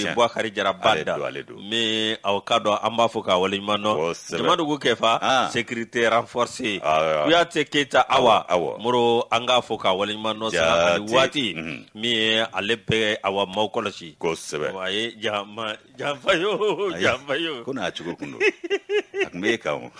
Bubakari Jara Ale Bada don, ale don. Min aw ka dɔn an b'a fɔ k'a waleɲuman dɔn. Kosɛbɛ. Jamadugu Kɛfa, Ah. sécurité renforcée. Ah, ah. Kuyate Keyita Awa, Awɔ. Moro an k'a fɔ k'a waleɲuman dɔn sanga ani Jaati. waati min ye ale bɛ awa maaw kɔlɔsi. Kosɛbɛ. A ye jama janfa yo Ayi, janfa yo. Ko n'a cogo kun don. A tun bɛ e kan o.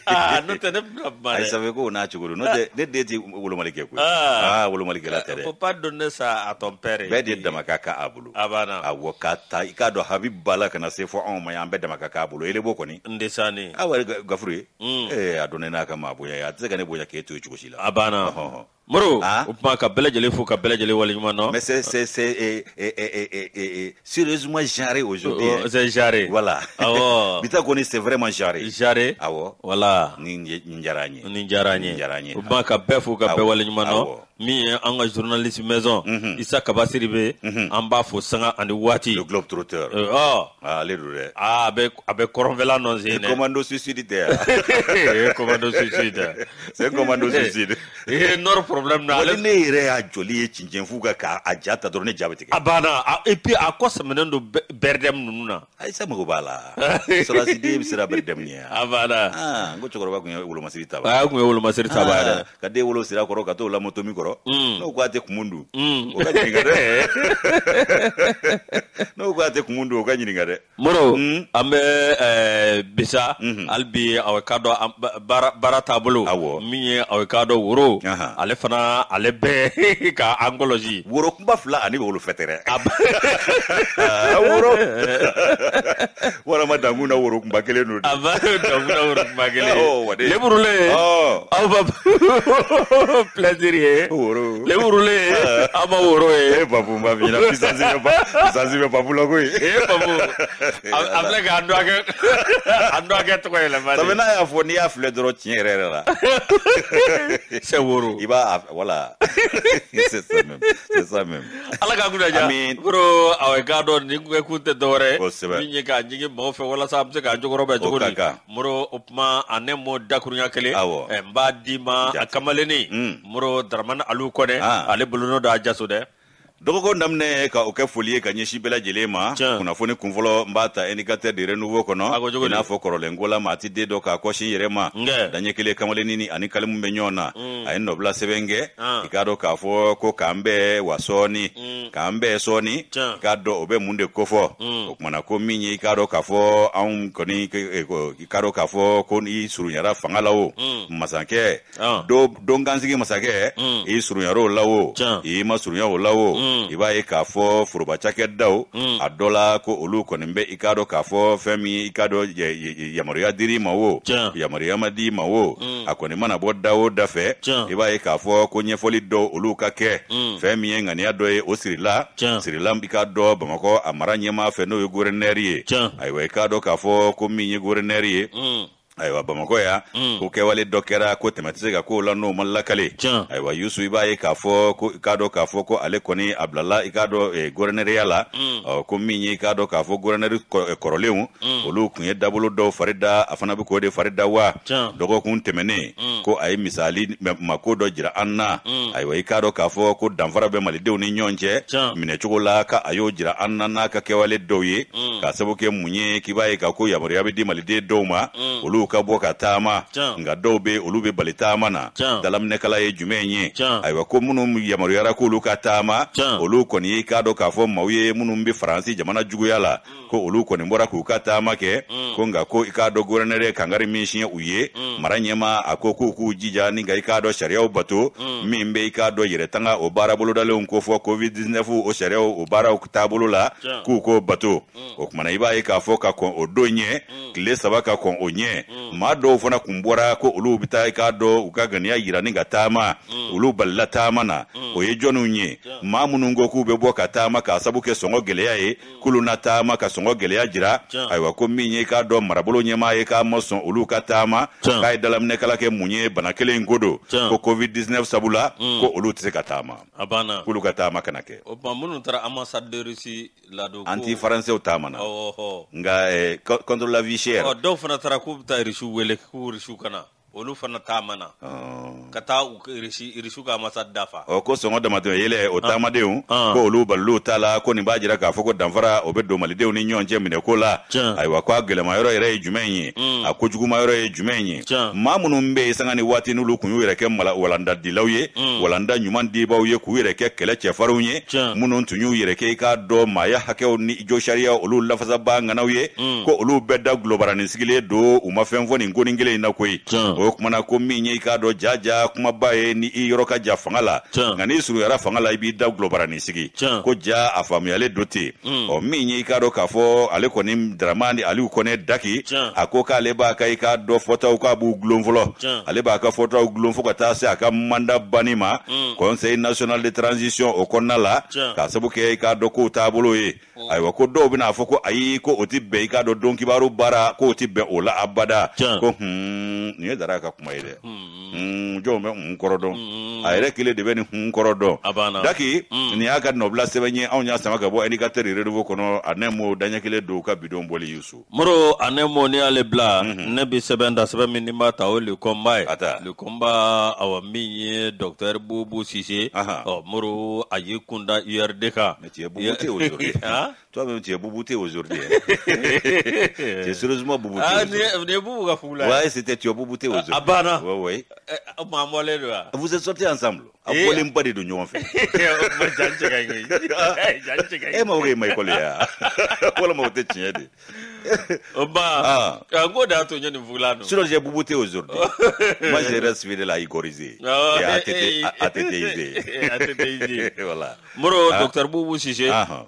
Aa n'o tɛ ne bɛna kuma Ayi dɛ. ça fait ko n'a cogo don. N'o tɛ ne den tɛ wolomali kɛ koyi. Ah. Aa wolomalikɛla tɛ dɛ. Faut pas donner ça à ton père. Bɛɛ de dama ka kan a bolo. A banna. Awɔ ka ta i k'a dɔn Habib ba la ka na se fɔ anw ma yan an bɛɛ dama ka k'a bolo. Elebo kɔni. N desani. Awa Gafuru ye. Ee a dɔnnen n'a ka maa bonya ye. A tɛ se ka ne bonya k'e to yen cogo si la. A banna. Ɔhɔn. Moro, Ah. o tuma ka bɛɛ lajɛlen fo ka bɛɛ lajɛlen waleɲuman dɔn. Mais c'est sérieusement genré aujourd'hui. Oh, hein. c'est genré. Voilà. Awɔ. Bi ta kɔni c'est vraiment genré. Genré. Awɔ. Voilà. Nin diyara n ye. Nin diyara n ye. Nin diyara n ye. O tuma ka bɛɛ fo ka bɛɛ Awɔ. waleɲuman dɔn. Awɔ. Min ye an ka journaliste maison Isa Kaba Sidibe an b'a fo sanga ani waati. Le globe trotteur. Ɔ Ah, ale don dɛ. aa a bɛ kɔrɔnfɛla nɔ sen dɛ. Commando suicide tɛ yan. Eh, commando suicide. C'est un commando suicide. Eh, nord problème na Wali ale. ne yɛrɛ y'a joli ye cɛncɛn fu kan k'a a ja ta dɔrɔn ne ja bɛ tigɛ. A banna. Et puis a kɔ sɛmɛnen don BRDM ninnu na. Ayisa mago b'a la. Sɔrɔdasi den bɛ siran BRDM ɲɛ yan. A banna. Ah, n ko cɛkɔrɔba tun ye wolomasiri ta ba. A kun ye wolomasiri ta ba Ah, yɛrɛ. ka den wolo sira kɔrɔ ka t'o lamɔ tomi kɔrɔ. N'o ko a tɛ kumun dun. O ka ɲininka dɛ. N'o ko a tɛ kumun dun o ka ɲininka dɛ. Moro, an bɛ bisa hali bi aw ka dɔn baara taabolo Awɔ. min ye aw ka dɔn woro Ahan. ale fana ale bɛ ka an kɔlɔsi. Woro kunba fila ani wolo fɛtɛrɛ. A Ah, woro. Walama dankun na woro kunba kelen don. A ba dankun woro kunba kelen. Oh, wade. Leburulen Oh. aw ba plaisir ye. Woro. Leburulen aw ma woro ye. Eh, Papu n b'a f'i ɲɛna puissance bɛ pa puissance bɛ Papu la koyi. Eh Papu, a filɛ k'an dɔgɔkɛ an dɔgɔkɛ tɔgɔ yɛlɛma Sabu de. n'a y'a fɔ n'i y'a filɛ dɔrɔn tiɲɛ yɛrɛ yɛrɛ la. C'est woro. I b'a a- voilà. C'est ça même. C'est ça même. Ala k'a kunna diya. Amin. Moro, awɔ i k'a dɔn nin kun tɛ dɔwɛrɛ ye. Kosɛbɛ. Min ye k'a ɲini maaw fɛ walasa an bɛ se k'an jɔyɔrɔ bɛn cogo O ka di. kan. Moro, o tuma a ne m'o dakurunya kelen. Awɔ. N b'a d'i ma a Jate. kamalennin. Moro Daramani Aliyu Kɔnɛ. Ah. Ale bolonɔ don a jaso dɛ. Dɔgɔkun daminɛ ka o kɛ foli ye ka ɲɛsin bɛɛ lajɛlen ma. Tiɲɛ. Kunnafoni kunfɔlɔ n b'a ta indicateur de renouveau kɔnɔ. A ko cogo I di? n'a fɔ kɔrɔlen ko la maa ti den dɔ k'a kɔsi yɛrɛ ma. Nkɛ. Daɲɛ kelen kamalennin ni ani kalimu bɛ ɲɔgɔn na. A ye nɔbila sɛbɛn kɛ. Ah. I k'a dɔn k'a fɔ ko k'an bɛɛ wa sɔɔni. K'an bɛɛ sɔɔni. Tiɲɛ. I k'a dɔn o bɛ mun de kofɔ. O kumana ko min ye i k'a dɔn k'a fɔ anw kɔni i k'a dɔn k'a fɔ ko n'i surunyara fanga la o. Masakɛ. Ah. Don kansigi masakɛ. I surunyara o la o. Tiɲɛ. I ma surunya o la o. I b'a ye k'a fɔ foroba cakɛdaw a dɔ la ko olu kɔni bɛ i k'a dɔn k'a fɔ fɛn min i k'a dɔn yamaruya dir'i ma o Tiɲɛ. yamaruya ma d'i ma o a kɔni mana bɔ da o da fɛ Tiɲɛ. i b'a ye k'a fɔ ko ɲɛfɔli dɔw olu ka kɛ fɛn min ye ŋaniya dɔ ye o sirila Tiɲɛ. sirila i k'a dɔn Bamakɔ a mara ɲɛmaa fɛ n'o ye gouverneur ye Tiɲɛ. ayiwa i k'a dɔn k'a fɔ ko min ye gouverneur ye ayiwa Bamakɔ yan ko kɛwale dɔ kɛra ko tɛmɛ tɛ se ka k'o la n'o ma lakale. Tiɲɛ. Ayiwa Yusu i b'a ye k'a fɔ ko i k'a dɔn k'a fɔ ko ale kɔni a bilala i k'a dɔn gouverneur la ɔ ko min ye i k'a dɔn k'a fɔ gouverneur kɔrɔlenw olu tun ye dabolo dɔw fari da a fana bɛ k'o de fari da wa. Tiɲɛ. Dɔgɔkun tɛmɛnen ko a ye misali mako dɔ jira an na. Ayiwa i k'a dɔn k'a fɔ ko danfara bɛ malidenw ni ɲɔgɔn cɛ Tiɲɛ. minɛcogo la ka a y'o jira an na n'a ka kɛwale dɔw ye k'a sababu kɛ mun ye k'i b'a ye k'a ko yamaruya bɛ di maliden dɔw ma olu ka bɔ ka taama Tiɲɛ. nka dɔw bɛ olu bɛ bali taama na. Tiɲɛ. Dalaminɛkala ye jumɛn ye? Tiɲɛ. Ayiwa ko minnu yamaruyara k'olu ka taama Tiɲɛ. olu kɔni ye k'a dɔn k'a fɔ maaw ye minnu bɛ Faransi jamana juguya la ko olu kɔni bɔra k'u ka taama kɛ ko nka ko i k'a dɔn gouverneur ye kangari min siɲɛ u ye mara ɲɛmaa a ko k'u k'u jija ni ka i k'a dɔn sariyaw bato min bɛ i k'a dɔn yɛrɛtanga o baara bolodalenw ko fɔ covid 19 o sariyaw o baaraw taabolo la Tiɲɛ. k'u k'o bato. O kumana i b'a ye k'a fɔ ka kɔn o don ɲɛ tile 3 ka kɔn o ɲɛ maa dɔw fana kun bɔra ko olu bɛ taa i k'a dɔn u ka ŋaniya yira ni ka taama olu balila taama na. O ye jɔnniw ye? Maa minnu ko k'u bɛ bɔ ka taama k'a sabu kɛ sɔngɔ gɛlɛya ye k'olu na taama ka sɔngɔ gɛlɛya jira. Tiɲɛ. Ayiwa ko min ye i k'a dɔn marabolo ɲɛmaa ye k'a ma sɔn olu ka taama Tiɲɛ. k'a ye dalaminɛkala kɛ mun ye bana kelen in ko don Tiɲɛ. ko covid 19 sabula ko olu tɛ se ka taama A banna. k'olu ka taama kana kɛ. O tuma minnu taara ambassade de Russie ladon ko. An ti faransɛw taama na Awɔ hɔ. nka contre la vie chère. Ɔ dɔw fana taara k'u bɛ taa Russiw wele k'u Russiw ka na olu fana taama na. Ɔn. Ka taa u Irisiw ka ambassade dafa. Ɔ, ko sɔngɔ damatɛmɛ yɛlɛ o taamadenw, ko olu balil'u ta la, ko nin b'a jira k'a fɔ ko danfara o bɛ don malidenw ni ɲɔgɔn cɛ minɛko la. Ayiwa, ko a gɛlɛma yɔrɔ yɛrɛ ye jumɛn ye, a kojuguma yɔrɔ ye jumɛn ye? Maa minnu bɛ yen sanga ni waati n'olu kun y'u yɛrɛ kɛ walandadilaw ye, walanda ɲuman dibaw ye, k'u yɛrɛ kɛ kɛlɛ cɛfarinw ye, minnu tun y'u yɛrɛ kɛ i k'a dɔn maaya hakɛw ni josariya olu lafasabaa ŋanaw ye, ko olu bɛɛ da gulobaranin sigilen don, u ma fɛn fɔ nin konin kelen in na koyi. O kumana ko min ye i k'a dɔn jaja kumaba ye, ni i yɔrɔ ka jan fanga la, nka n'i surunyara fanga la, i b'i da gulobaranin sigi, ko ja a faamuyalen don ten. Ɔ, min ye i k'a dɔn k'a fɔ ale kɔni Daramani Aliyu Kɔnɛ Daki, a ko k'ale b'a ka i k'a dɔn fɔtaw k'a b'u gulon fɔlɔ, ale b'a ka fɔtaw gulon fo ka taa se a ka mandat banni ma Conseil national de transition o kɔnɔna la, k'a sabu kɛ i k'a dɔn kow taabolo ye. Ayiwa, ko dɔw bɛna a fɔ ko ayi, ko o tɛ bɛn i k'a dɔn don kibaru baara, k'o tɛ bɛn o la abada. Ko hun, nin ye Dara ka kuma ye dɛ. Jɔn bɛ hun kɔrɔ dɔn? A yɛrɛ kelen de bɛ nin hun kɔrɔ dɔn. Daki, nin y'a ka nɔbila sɛbɛn ye, anw y'a sama ka bɔ Indicateur Renouveau kɔnɔ. A ne m'o daɲɛ kelen don u ka bidon bɔli Yusu. Moro, a ne m'o n'i y'ale bila, ne bɛ sɛbɛn ta, sɛbɛn min ni n b'a ta, o Le Combat ye. Le Combat, awa, min ye docteur Boubou Cissé, ɔ Moro, a y'i kunda URD kan. Mais tu es boubouté aujourd'hui. Hein? Toi-même, tu es boubouté aujourd'hui. Hein? Tu es sérieusement boubouté. Ah, nin ye Boubou ka fugula ye. Ouais, c'était tu es boubouté aujourd'hui. A banna. Ouais. O maa mɔlen don wa? Vous êtes sortis ensemble. A bɔlen ba de don ɲɔgɔn fɛ. O ja cɛ ka ɲi. Ja cɛ ka ɲi. E ma ko e ma école ye wa? Walima o tɛ tiɲɛ de? O ba. Ah. N ko de y'a to n ye nin fugula don. Sinon, j'ai boubouté aujourd'hui. Moi, je reste fidèle à Igoriser. Ah, Et à ATT, ATTiser. ATTiser. Voilà. Moro, docteur Boubou Cissé. Ah,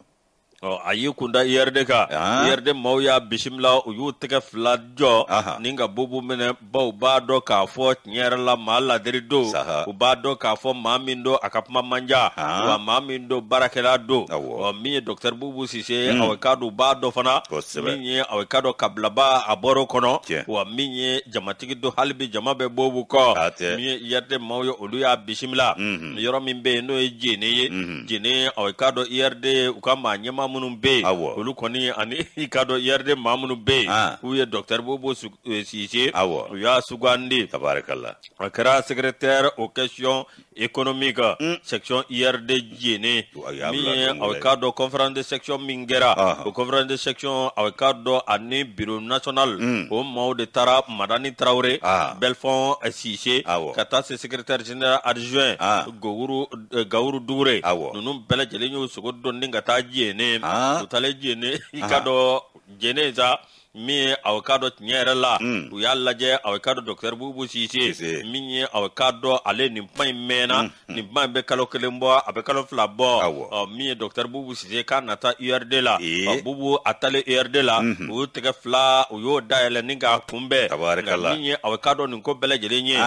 Ɔ, a y'i kunda URD kan. URD maaw y'a bisimila, u y'u tɛgɛ fila jɔ ni ka Boubou minɛ, baw b'a dɔn k'a fɔ tiɲɛ yɛrɛ la maa ladiri don. U b'a dɔn k'a fɔ maa min don, a ka kuma man ca, wa maa min don, baarakɛla don. Ɔ, min ye docteur Boubou Cissé, awɔ, k'a don, u b'a dɔn fana min ye, awɔ, k'a dɔn kabilaba a bɔr'o kɔnɔ, wa min ye jamatigi don, hali bi jama bɛ Boubou kɔ. Min ye URD maaw ye, olu y'a bisimila yɔrɔ min bɛ yen, n'o ye Jene ye. Jene, awɔ, k'a dɔn URD u ka maa ɲɛmaa minnu bɛ yen, olu kɔni, ani i k'a dɔn URD maa minnu bɛ yen k'u ye docteur Boubou Cissé, u y'a sugandi. Tabarikala. A kɛra secrétaire aux questions économiques, section URD Jene. Min ye, awɔ, k'a dɔn conférence de section min kɛra, o conférence de section, awɔ, k'a dɔn ani bureau national o maaw de taara, Madani Traoré, Belfon Cissé, ka taa se secrétaire général adjoint Gawuru Gawuru Dugure, ninnu bɛɛ lajɛlen y'u sogo dɔn ni ka taa Jene. U taalen Jene, i k'a dɔn Jene sa, min ye, awɔ, k'a dɔn tiɲɛ yɛrɛ la, u y'a lajɛ, awɔ, k'a dɔn docteur Boubou Cissé, min ye, awɔ, k'a dɔn ale nin kuma in mɛnna, nin kuma in bɛ kalo kelen bɔ, a bɛ kalo 2 bɔ. Ɔ, min ye docteur Boubou Cissé k'a nata URD la. Ɔ, Boubou a taalen URD la, u y'u tɛgɛ fila, u y'o dayɛlɛ ni k'a kunbɛn. Nka min ye, awɔ, k'a dɔn nin ko bɛɛ lajɛlen ye,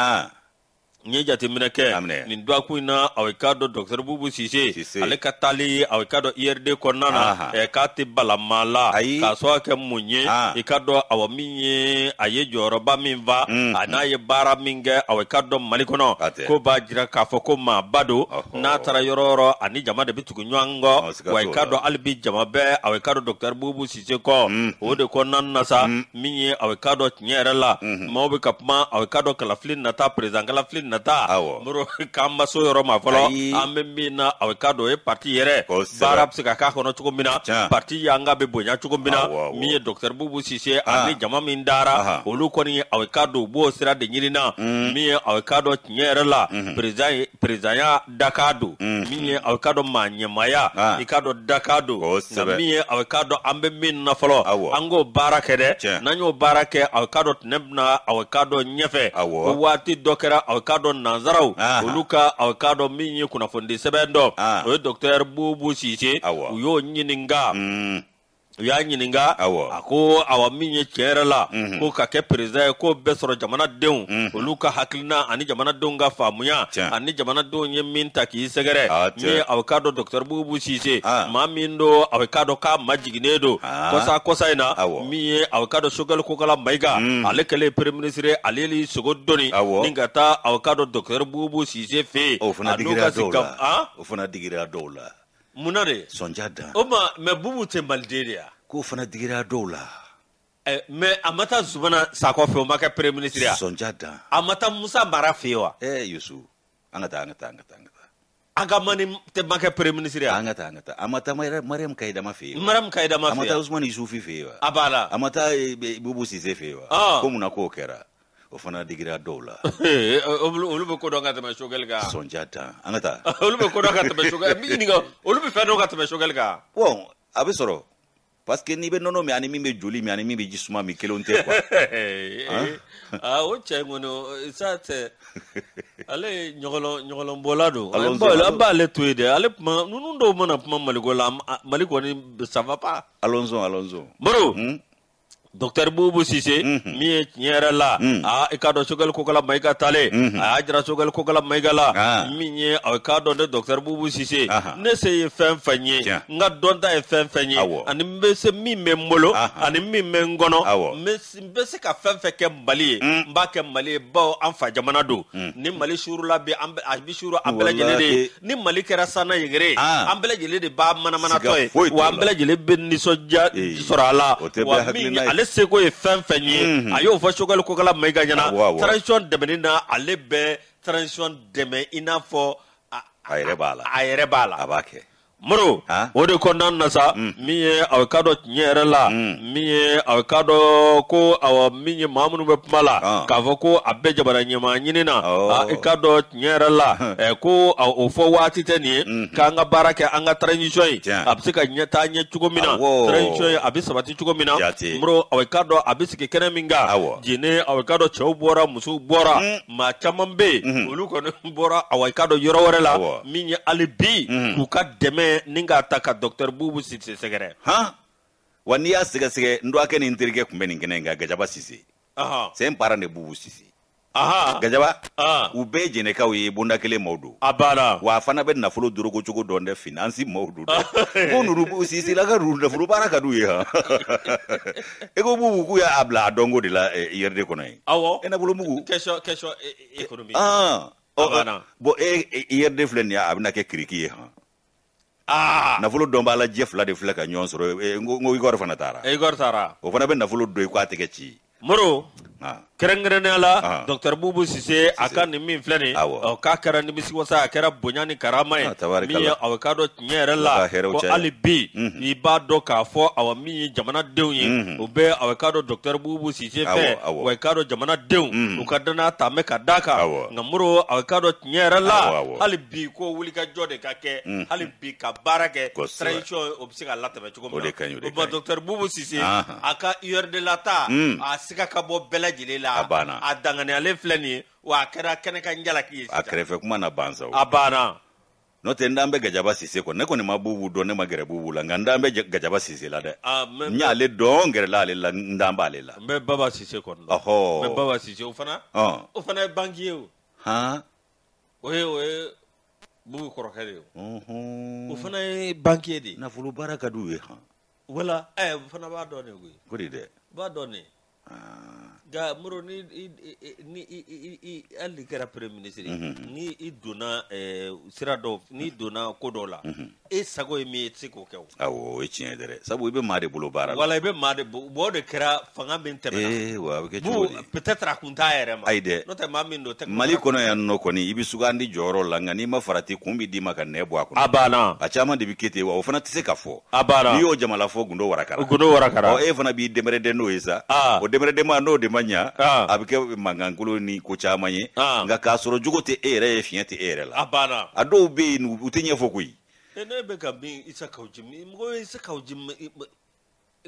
n ye jateminɛ kɛ nin dɔgɔkun in na, awɔ, k'a dɔn docteur Boubou Cissé, ale ka taali, awɔ, k'a dɔn URD kɔnɔna na, k'a tɛ bala maa la, k'a sababu kɛ mun ye? I k'a dɔn, awɔ, min ye a ye jɔyɔrɔba min fa, a n'a ye baara min kɛ, awɔ, k'a dɔn Mali kɔnɔ, ko b'a jira k'a fɔ ko maaba don. N'a taara yɔrɔ o yɔrɔ, ani jama de bɛ tugu ɲɔgɔn kɔ. Wa i k'a dɔn hali bi jama bɛ, awɔ, k'a dɔn docteur Boubou Cissé kɔ. O de kɔnɔna na sa, min ye, awɔ, k'a dɔn tiɲɛ yɛrɛ la, maaw bɛ ka kuma, awɔ, k'a dɔn kalafili nata, président kalafili nata, Moro, k'an ma so yɔrɔ ma fɔlɔ. An bɛ min na, awɔ, k'a dɔn o ye parti yɛrɛ baara bɛ se ka k'a kɔnɔ cogo min na, parti yanga bɛ bonya cogo min na. Min ye docteur Boubou Cissé ani jama min dara, olu kɔni, awɔ, k'a dɔn u b'o sira de ɲini na. Min ye, awɔ, k'a dɔn tiɲɛ yɛrɛ la, présidentya dakan don. Min ye, awɔ, k'a dɔn maa ɲɛmaaya, i k'a dɔn dakan don. Nka min ye, awɔ, k'a dɔn an bɛ min na fɔlɔ, an k'o baara kɛ dɛ. N'an y'o baara kɛ, awɔ, k'a dɔn tɛnɛ bɛna, awɔ, k'a dɔn ɲɛfɛ. Ko waati dɔ kɛra, awɔ, k'a dɔn nansaraw olu ka, awɔ, k'a dɔn min ye kunnafonidi sɛbɛn dɔ, o ye docteur Boubou Cissé, u y'o ɲininka. U y'a ɲininka, a ko awa, min ye tiɲɛ yɛrɛ la, ko ka kɛ président ye, k'o bɛɛ sɔrɔ jamanadenw olu ka hakilina ani jamanadenw ka faamuya ani jamanadenw ye min ta k'i sɛgɛrɛ. Min ye, awɔ, k'a dɔn docteur Boubou Cissé, maa min don, awɔ, k'a dɔn k'a majiginnen don kɔsa kɔsa in na. Min ye, awɔ, k'a dɔn Choguel Kokalla Maïga, ale kɛlen premier ministre, ale y'i sogo doni ni ka taa, awɔ, k'a dɔn docteur Boubou Cissé fɛ yen. O fana digira dɔw la. O fana digira dɔw la. Munna de? Sonja dan. O ma, mais Boubou tɛ maliden de ya? K'o fana digira dɔw la. Mais a ma taa Zumana Sakɔ fɛ, o ma kɛ premier ministre ya? Sɔnja dan. A ma taa Musa Mara fɛ yen wa? Yusu, an ka taa, an ka taa, an ka taa, an ka taa. Ag Hamani tɛ ma kɛ premier ministre ya? An ka taa, an ka taa. A ma taa Mariam Kayidama fɛ yen wa? Mariam Kayidama A ma fɛ taa yen. Usumani Yusufi fɛ yen wa? A b'a la. A ma taa Bubu Sise fɛ yen wa? Ah. Ko mun na k'o kɛra, o fana digira dɔw la. Olu bɛ ko dɔn ka tɛmɛ Choguel kan. Sɔnja dan, an ka taa. Olu bɛ ko dɔn ka tɛmɛ Choguel, n b'i ɲininka, olu bɛ fɛn dɔn ka tɛmɛ Choguel kan. Bon, a bɛ sɔrɔ parce que n'i bɛ nɔnɔ min ani min bɛ joli min ani min bɛ ji suma min, kelenw tɛ quoi. Aa, o cɛ in kɔni sa tɛ, ale ye ɲɔgɔlɔnbɔla don. Allons-y. An b'ale to yen dɛ. Ale kuma ninnu dɔw mana kuma Maliko la, Mali kɔni, ça va pas. Allons-y, allons-y. Moro, docteur Bubu Sise, min ye tiɲɛ yɛrɛ la, aa, i k'a dɔn Choguel Kokala Mayiga talen, a y'a jira Choguel Kokala Mayiga la, min ye a k'a dɔn ne docteur Bubu Sise, ne se ye fɛn fɛn ye, n ka dɔnta ye fɛn fɛn ye, ani n bɛ se min bɛ n bolo ani min bɛ n kɔnɔ, n bɛ se ka fɛn fɛn kɛ Mali ye, n b'a kɛ Mali ye, bawo an fa jamana don. Ni Mali suurula bi, an a bɛ suuru an bɛɛ lajɛlen de ye. Ni Mali kɛra sanna yegere ye, an bɛɛ lajɛlen de b'a manamanatɔ ye, wa an bɛɛ lajɛlen bɛ nisɔndiya sɔrɔ a la. Wa min ale seko ye fɛn fɛn ye, a y'o fɔ Choguel Kokala Mayiga ɲɛna. Transition dɛmɛni na, ale bɛ transition dɛmɛ i n'a fɔ a yɛrɛ b'a la. A yɛrɛ b'a la. A b'a kɛ. Moro, o de kɔnɔna na sa, min ye a ka dɔn tiɲɛ yɛrɛ la, min ye a ka dɔn ko awɔ, min ye maa minnu bɛ kuma la k'a fɔ ko a bɛ jamana ɲɛmaa ɲini na, i ka dɔn tiɲɛ yɛrɛ la ko o fɔ waati tɛ nin ye, k'an ka baara kɛ an ka transition ye, a bɛ se ka ɲɛ taa ɲɛ cogo min na, transition ye a bɛ sabati cogo min na. Moro, a ka dɔn a bɛ sigi kɛnɛ min kan Jene, a ka dɔn cɛw bɔra, musow bɔra, maa caman bɛ yen, olu kɔni bɔra, a ka dɔn yɔrɔ wɛrɛ la, min ye hali bi k'u ka dɛmɛ ni k'a ta ka docteur Bubu Sise sɛgɛrɛ. Han, wa n'i y'a sɛgɛsɛgɛ, n dɔgɔkɛ ni n terikɛ tun bɛ nin kɛnɛ in kan, Gajaba Sise. C'est un parent de Bubu Sise. Gajaba, u bɛɛ ye Jɛnɛkaw ye, bonda kelen maaw don. A banna. Wa a fana bɛ nafolo dorogo cogo dɔn dɛ, finance maaw don dɛ. Ko ninnu Sisela ka ninnu nafolo baara ka d'u ye han. E ko Bubu k'u y'a bila a dɔnko de la IRD kɔnɔ yen. Awɔ. E nafolo mugu. Question économique. Bon, e IRD filɛ nin ye, a bɛna kɛ kiriki ye han. Nafolo dɔn b'a la, jɛ fila de filɛ ka ɲɔgɔn sɔrɔ. N ko Igor fana taara. Igor taara. O fana bɛ nafolo don i ko a tɛgɛ ci. Moro, kɛrɛnkɛrɛnnenya la, docteur Bubu Sise, a ka nin min filɛ nin, k'a kɛra nimisiwasa, a kɛra bonya ni karama ye, min ye a ka dɔn tiɲɛ yɛrɛ la ko hali bi i b'a dɔn k'a fɔ awa, min ye jamanadenw ye, u bɛ a ka dɔn docteur Bubu Sise fɛ, wa i k'a dɔn jamanadenw u ka danaya ta bɛ ka d'a kan. Nka Moro, a ka dɔn tiɲɛ yɛrɛ la, hali bi ko wulikajɔ de ka kɛ, hali bi ka baara kɛ, transition o bɛ se ka latɛmɛ cogo min na. O ma docteur Bubu Sise, a ka URD la ta, a siga ka bɔ bɛɛ lajɛlen la. A banna. A danganiyalen filɛ nin ye, wa a kɛra kɛnɛ kan jalaki ye. A kɛrɛfɛ kuma na ban sa. A banna. N'o tɛ, n d'an bɛ Gajaba Sise kɔ. Ne kɔni ma Bubu dɔn, ne ma gɛrɛ Bubu la, nka n d'an bɛ Gajaba Sise la dɛ. N y'ale dɔn, n gɛrɛla ale la, n d'an b'ale la. N bɛ Baba Sise kɔni dɔn. Ɔhɔ. N bɛ Baba Sise, o fana. O fana ye banquier ye o. Han. O ye Bubu kɔrɔkɛ de ye o. O fana ye banquier de ye. Nafolo baara ka d'u ye han. Wala o fana b'a dɔn de koyi. Ko de dɛ. O b'a dɔn de. Nka Moro, ni i hali n'i kɛra premier ministre ye, ni i donna sira dɔw, n'i donna ko dɔw la, e sago ye min ye, i tɛ se k'o kɛ o. Awɔ, o ye tiɲɛ ye dɛ, sabu i bɛ maa de bolo baara la. Wala, i bɛ maa de bolo, o de kɛra fanga min tɛmɛna. Ee wa, a bɛ kɛ cogo di? Peut-être a kun t'a yɛrɛ ma. Ayi dɛ. N'o tɛ maa min don. Mali kɔnɔ yan nɔ kɔni, i bɛ sugandi jɔyɔrɔ la, nka n'i ma farati, kun bɛ d'i ma ka nɛ bɔ a kɔnɔ. A banna. A caman de bɛ kɛ ten, wa o fana tɛ se ka fɔ. A banna. N'i y'o jamana fɔ, gundo warakara. Gundo warakara. Ɔ, e fana b'i dɛmɛrɛdɛ n'o ye sa. O dɛmɛrɛdɛma n'o de ma ɲa, a bɛ kɛ mankankolo ni ko caman ye, nka k'a sɔrɔ jogo tɛ e yɛrɛ ye, fiɲɛ tɛ e yɛrɛ la. A banna. A dɔw bɛ yen, u tɛ ɲɛfɔ koyi. Ne bɛ ka min Isa Kawu Jim, mɔgɔ ye Isa Kawu Jim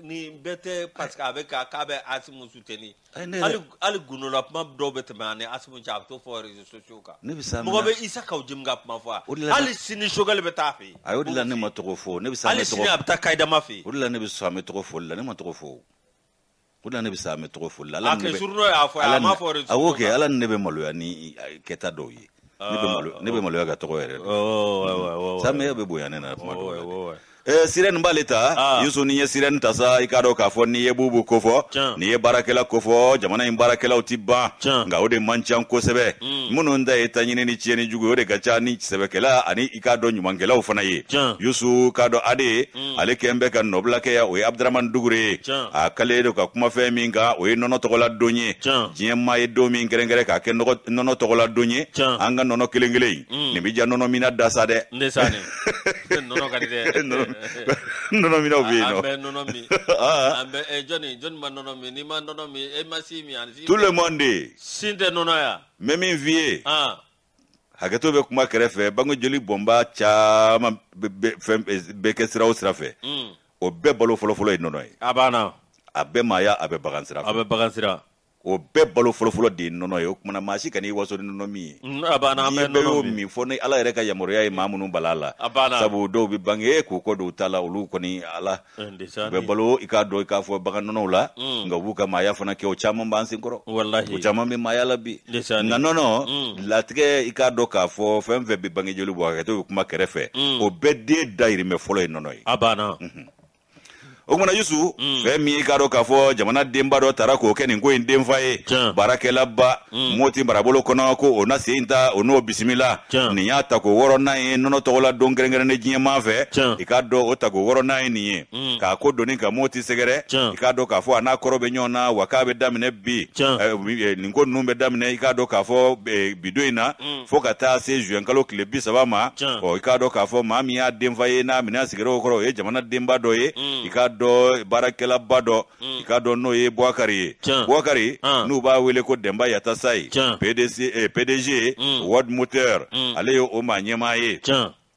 nin bɛɛ tɛ, parce que a bɛ ka k'a bɛ Asimu soutenir. Hali gundola kuma dɔw bɛ tɛmɛ ani Asimu cɛ, a bɛ t'o fɔ réseaux sociaux kan. Ne bɛ sa. Mɔgɔ bɛ Isa Kawu Jim ka kuma fɔ, hali sini Choguel bɛ taa fɛ yen. A y'o de la ne ma tɔgɔ fɔ, ne bɛ sa. Hali sini a bɛ taa Kayidama fɛ yen. O de la ne bɛ sa, an bɛ tɔgɔ fɔli la, ne ma tɔgɔ fɔ. O de la ne bɛ sa, an bɛ tɔgɔ fɔli la. A kɛ journaux y'a fɔ, a m'a fɔ réseaux. Awɔ kɛ, ala ni ne bɛ maloya ni kɛta dɔw ye. Ne bɛ maloya ka tɔgɔ yɛrɛ dɔn. Samɛ bɛ bonya ne na kuma dɔw la. Sirène b'ale ta. Yusu, n'i ye sirène ta sa, i k'a dɔn k'a fɔ n'i ye Bubu kofɔ, n'i ye baarakɛla kofɔ, jamana in baarakɛlaw ti ban, nka o de man ca kosɛbɛ. Minnu ta ye taɲini ni tiɲɛni jugu ye, o de ka ca ni sɛbɛkɛla ani i k'a dɔn ɲumankɛlaw fana ye. Yusu, k'a dɔn ade ale kɛn bɛ ka nɔbila kɛ yan, o ye Abdramani Dugure ye. A kalen don ka kuma fɛn min kan, o ye nɔnɔ tɔgɔla don ye. Diɲɛ maa ye don min kɛrɛnkɛrɛn k'a kɛ nɔnɔ tɔgɔla don ye. An ka nɔnɔ kelen kelen in, nin bɛ ja nɔnɔ minna da sa dɛ. Nɔnɔ ka di dɛ. Nɔnɔ minnaw bɛ yen nɔ. An bɛ nɔnɔ min. An bɛ jɔni jɔni ma nɔnɔ min? N'i ma nɔnɔ min, e ma sin min ani sin. Tout le monde. Sin tɛ nɔnɔ ya. N bɛ min f'i ye. Hakɛto bɛ kuma kɛrɛfɛ, bange joli bɔnba caman fɛn bɛ kɛ sira o sira fɛ. O bɛɛ balo fɔlɔfɔlɔ ye nɔnɔ ye. A banna. A bɛɛ maaya, a bɛ bagan sira fɛ. A bɛ bagan sira. O bɛɛ balo fɔlɔfɔlɔ de ye nɔnɔ ye. O kumana, maa si kan'i waso ni nɔnɔ min ye. A banna, an bɛ nɔnɔ y'o min fɔ ni Ala yɛrɛ ka yamaruya ye maa minnu bala la. A banna. Sabu dɔw bɛ bange k'u kɔ don u ta la, olu kɔni ala u bɛ balo, i k'a dɔn i k'a fɔ bagan nɔnɔw la, nka u b'u ka maaya fana kɛ. O caman b'an senkɔrɔ. Walahi. O caman bɛ maaya la bi. Nka nɔnɔ latigɛ, i k'a dɔn k'a fɔ fɛn fɛn bɛ bange joli bɔ, hakɛto bɛ kuma kɛrɛfɛ, o bɛɛ den dayirimɛ fɔlɔ ye nɔnɔ ye. A banna. O kumana, Yusu, fɛn min i k'a dɔn k'a fɔ jamana denba dɔ tara k'o kɛ nin ko in denfa ye, baarakɛlaba Moti marabolo kɔnɔ, ko o na sen ta, o n'o bisimila. Nin y'a tako wɔɔrɔnan ye nɔnɔ tɔgɔla don kɛrɛnkɛrɛnnen diɲɛmaa fɛ. I k'a dɔn o tako wɔɔrɔnan ye nin ye k'a ko doni ka Moti sɛgɛrɛ. I k'a dɔn k'a fɔ a n'a kɔrɔ bɛ ɲɔgɔn na wa, k'a bɛ daminɛ bi, nin ko ninnu bɛ daminɛ, i k'a dɔn k'a fɔ bi don in na fo ka taa se juin kalo tile 30 ma. Ɔ, i k'a dɔn k'a fɔ maa min y'a denfa ye n'a minɛ sigirɛ o kɔrɔ, o ye jamana denba dɔ ye, i k'a dɔn baarakɛlaba dɔ, i k'a dɔn n'o ye Buwakari ye. Buwakari n'u b'a wele ko Dɛnba Yatasayi, PDC, PDG World Moteur, ale ye o maa ɲɛmaa ye.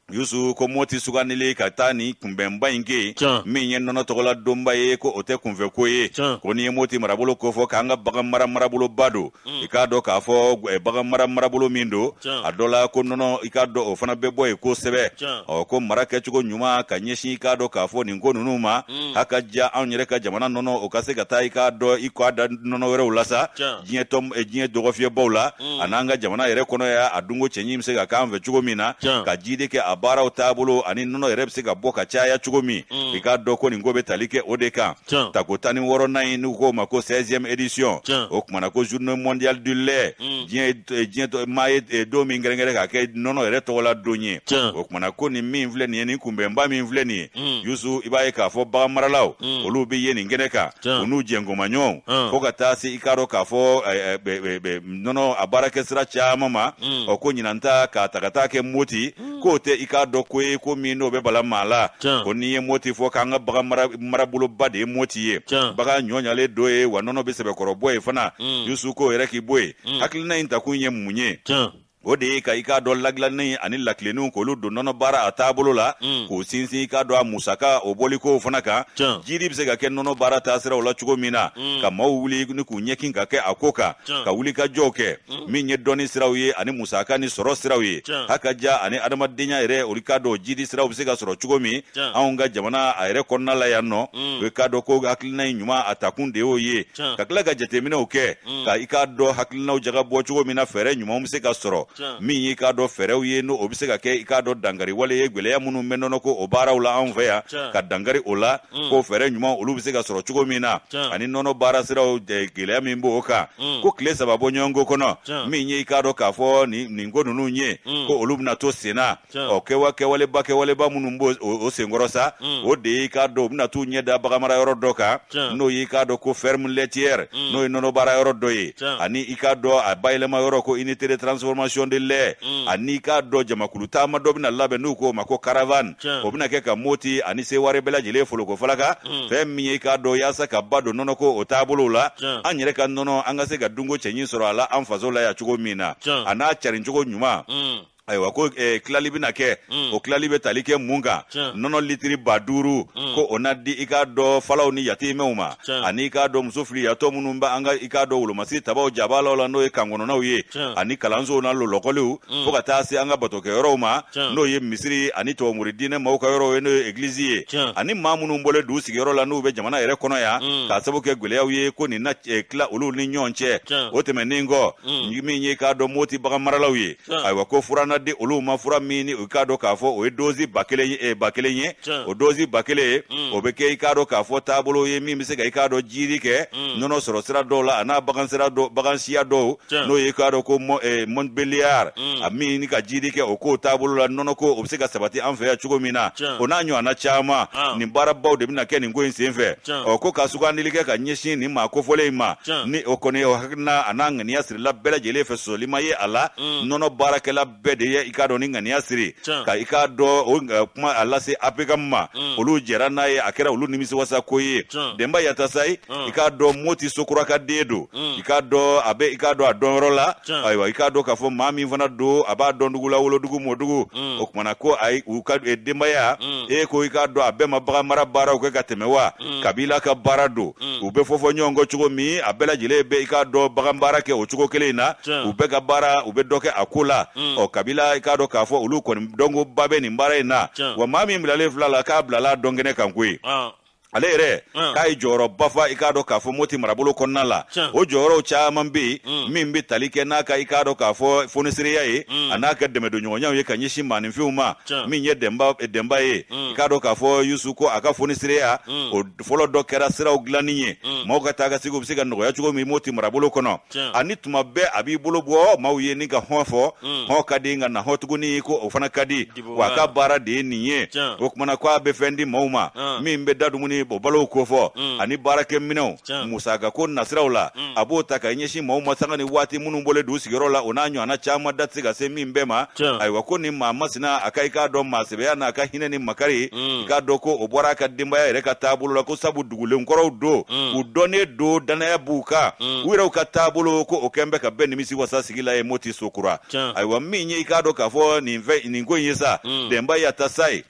Yusu, ko Moti sugandili ka taa nin kunbɛnba in kɛ yen, min ye nɔnɔ tɔgɔla donba ye, ko o tɛ kunfɛ ko ye. Ko n'i ye Moti marabolo kofɔ, k'an ka bagan mara maraboloba don. I k'a dɔn k'a fɔ bagan mara marabolo min don, a dɔ la ko nɔnɔ, i k'a dɔn o fana bɛ bɔ yen kosɛbɛ. Ɔ, ko mara kɛcogo ɲuman ka ɲɛsin, i k'a dɔn k'a fɔ nin ko ninnu ma, ha ka diya anw yɛrɛ ka jamana nɔnɔ, o ka se ka taa, i k'a dɔn i k'a da nɔnɔ wɛrɛw la sa, diɲɛ tɔn, diɲɛ dɔgɔfiyɛbaw la, a n'an ka jamana yɛrɛ kɔnɔ yan, a dunko cɛɲi bɛ se ka k'an fɛ cogo min na, ka jidi kɛ a baaraw taabolo ani nɔnɔ yɛrɛ bɛ se ka bɔ ka caya cogo min. I k'a dɔn ko nin ko bɛ tali kɛ o de kan. Tako 16nan in, n'u k'o ma ko 16e édition. O kumana ko journée mondiale du lait, diɲɛ maa ye don min kɛrɛnkɛrɛn k'a kɛ nɔnɔ yɛrɛ tɔgɔla don ye. O kumana ko nin min filɛ nin ye, nin kunbɛnba min filɛ nin ye, Yusu, i b'a ye k'a fɔ bagan maralaw, olu bɛ ye nin kɛnɛ kan, u n'u jɛnkomaɲɔgɔnw, fo ka taa se, i k'a dɔn k'a fɔ nɔnɔ a baarakɛsira caman ma. Ɔ, ko ɲinan ta k'a ta ka taa kɛ Moti, k'o tɛ, i k'a dɔn ko ye ko min n'o bɛ bala maa la. Ko n'i ye Moti fɔ, k'an ka bagan maraboloba de ye Moti ye, bagan ɲɔɲalen dɔ ye wa, nɔnɔ bɛ sɛbɛkɔrɔ bɔ ye fana. Yusu, k'o yɛrɛ k'i bɔ yen, hakilina in takun ye mun ye? O de ye ka, i k'a dɔn, ladilanni ani lakilenniw k'olu don nɔnɔ baara a taabolo la, k'o sinsin, i k'a dɔn a musaka o bɔlikow fana kan, jidi bɛ se ka kɛ nɔnɔ baara taasiraw la cogo min na, ka maaw wuli ni k'u ɲɛkin ka kɛ a ko kan, ka wuli ka jɔw kɛ min ye dɔnni siraw ye ani musaka ni sɔrɔ siraw ye, ha ka ja ani adamadenya yɛrɛ, olu k'a dɔn jidi siraw bɛ se ka sɔrɔ cogo min anw ka jamana a yɛrɛ kɔnɔna la yan nɔ. O k'a dɔn ko hakilina in ɲuman a takun de y'o ye, ka tila ka jateminɛw kɛ, ka i k'a dɔn hakilinaw jaga bɔ cogo min na, fɛɛrɛ ɲumanw bɛ se ka sɔrɔ min y'i k'a dɔn fɛɛrɛw ye, n'o o bɛ se ka kɛ, i k'a dɔn dankari wale ye gɛlɛya minnu bɛ nɔnɔ ko o baaraw la anw fɛ yan, ka dankari o la, ko fɛɛrɛ ɲuman olu bɛ se ka sɔrɔ cogo min na, ani nɔnɔ baara siraw gɛlɛya min b'o kan. Ko tile 3 bɔ ɲɔgɔnko kɔnɔ, min ye i k'a dɔn k'a fɔ nin ko ninnu ye, ko olu bɛna to senna. Ɔ, kɛwaleba minnu b'o o senkɔrɔ sa, o de ye, i k'a dɔn, u bɛna t'u ɲɛ da baganmara yɔrɔ dɔ kan, n'o ye, i k'a dɔn ko ferme laitière, n'o ye nɔnɔ baara yɔrɔ dɔ ye, ani i k'a dɔn a bayɛlɛma yɔrɔ ko unité de transformation de lait, ani i k'a dɔn jamakulu taama dɔ bɛna labɛn n'u k'o ma ko caravane. O bɛna kɛ ka Moti ani Seware bɛɛ lajɛlen foloko falaka, fɛn min ye, i k'a dɔn, yaasa ka ba don nɔnɔko o taabolow la, an yɛrɛ ka nɔnɔ, an ka se ka dunko cɛɲi sɔrɔ a la an faso la yan cogo min na, a n'a carincogo ɲuman. Ayiwa, ko tilali bɛna kɛ. O tilali bɛ tali kɛ mun kan? Nɔnɔ litiri 5000, ko o na di, i k'a dɔn, falaw ni yatimɛw ma, ani i k'a dɔn muso filiyatɔ minnu bɛ an ka, i k'a dɔn, wolomasiri tabaw jabalaw la, n'o ye kankɔnɔnaw ye, ani kalansow n'a lɔkɔliw, fo ka taa se an ka batokɛyɔrɔw ma, n'o ye misiri ani tubabumori diinɛ maaw ka yɔrɔw ye, n'o ye egilizi ye, ani maa minnu bɔlen dugu sigiyɔrɔ la n'u bɛ jamana yɛrɛ kɔnɔ yan, k'a sababu kɛ gɛlɛyaw ye, ko nin na tila olu ni ɲɔgɔn cɛ. O tɛmɛnen kɔ, min ye, k'a dɔn, Moti bagan maralaw ye, ayiwa, ko fura na fana di olu ma, fura min ni u k'a dɔn k'a fɔ o ye dozi 1000 ye. O dozi 1000 ye, o bɛ kɛ i k'a dɔn k'a fɔ taabolo ye min bɛ se ka i k'a dɔn jiidi kɛ nɔnɔ sɔrɔ sira dɔw la, a n'a bagan sira dɔw, bagan siya dɔw, n'o ye i k'a dɔn ko Montbéliard, a min ni ka jiidi kɛ o ko taabolo la, nɔnɔ ko o bɛ se ka sabati an fɛ yan cogo min na, o n'a ɲɔgɔnna caman. Nin baarabaw de bɛna kɛ nin ko in senfɛ. Ɔ, ko ka sugandili kɛ ka ɲɛsin nin maa kofɔlen in ma, ni o kɔni o hakilina a n'a ŋaniya sirila bɛɛ lajɛlen fɛ, sɔsɔli ma ye a la. Nɔnɔ baarakɛla bɛɛ de ye i k'a dɔn ni ŋaniya siri ka i k'a dɔn o kuma a lase APGAM ma, olu jɛra n'a ye, a kɛra olu nimisiwasa ko ye. Denba Yatasayi, i k'a dɔn Moti Sokura ka den don, i k'a dɔn a bɛ i k'a dɔn a dɔnyɔrɔ la. Ayiwa, i k'a dɔn k'a fɔ maa min fana don, a b'a dɔn dugu la, wolodugu mɔdugu. O kumana ko ayi, u ka denbaya e ko i k'a dɔn a bɛɛ ma bagan mara baaraw kɛ ka tɛmɛ wa kabila ka baara don. U bɛ fɔfɔ ɲɔgɔn kɔ cogo min, a bɛɛ lajɛlen bɛ i k'a dɔn bagan baara kɛ o cogo kelen in na. U bɛɛ ka baara, u bɛ dɔ kɛ a ko la. Ɔ, kabila, i k'a dɔn k'a fɔ olu kɔni dɔnkoba bɛ nin baara in na. Wa maa min bilalen fila la, k'a bilala dɔn kɛnɛ kan koyi. Ale yɛrɛ k'a ye jɔyɔrɔba fa i k'a dɔn k'a fɔ Moti marabolo kɔnɔna la. O jɔyɔrɔw caman bɛ yen min bɛ tali kɛ n'a ka i k'a dɔn k'a fɔ fonisireya ye, a n'a ka dɛmɛdonɲɔgɔnyaw ye ka ɲɛsin maaninfinw ma. Min ye Denba ye, i k'a dɔn k'a fɔ Yusu, ko a ka fonisireya o fɔlɔ dɔ kɛra siraw dilanni ye, maaw ka taa ka segin bɛ se ka nɔgɔya cogo min Moti marabolo kɔnɔ. Ani tuma bɛɛ a b'i bolo bɔ maaw ye ni ka hɔn fɔ, hɔn ka di, nka na hɔn tuguni ko o fana ka di. Wa a ka baara de ye nin ye. O kumana ko a bɛ fɛn di maaw ma min bɛ da dumuni o balow kofɔ, ani baarakɛminɛnw musaka ko nasiraw la, a b'o ta ka ɲɛsin maaw ma sanga ni waati minnu bɔlen don sigiyɔrɔ la, o n'a ɲɔgɔnna caman, da tɛ se ka se min bɛɛ ma. Ayiwa, ko nin maa masina, a ka i k'a dɔn maa sɛbɛya n'a ka hinɛ ni makari, i k'a dɔn ko o bɔra a ka denbaya yɛrɛ ka taabolo la, ko sabu dugulen kɔrɔw don, u dɔnnen don, dannaya b'u kan, u yɛrɛw ka taabolo ko o kɛn bɛ ka bɛɛ nimisi wasa sigi la ye Moti Sokura. Ayiwa, min ye i k'a dɔn k'a fɔ nin fɛn nin ko in ye sa, Denba Yatasayi.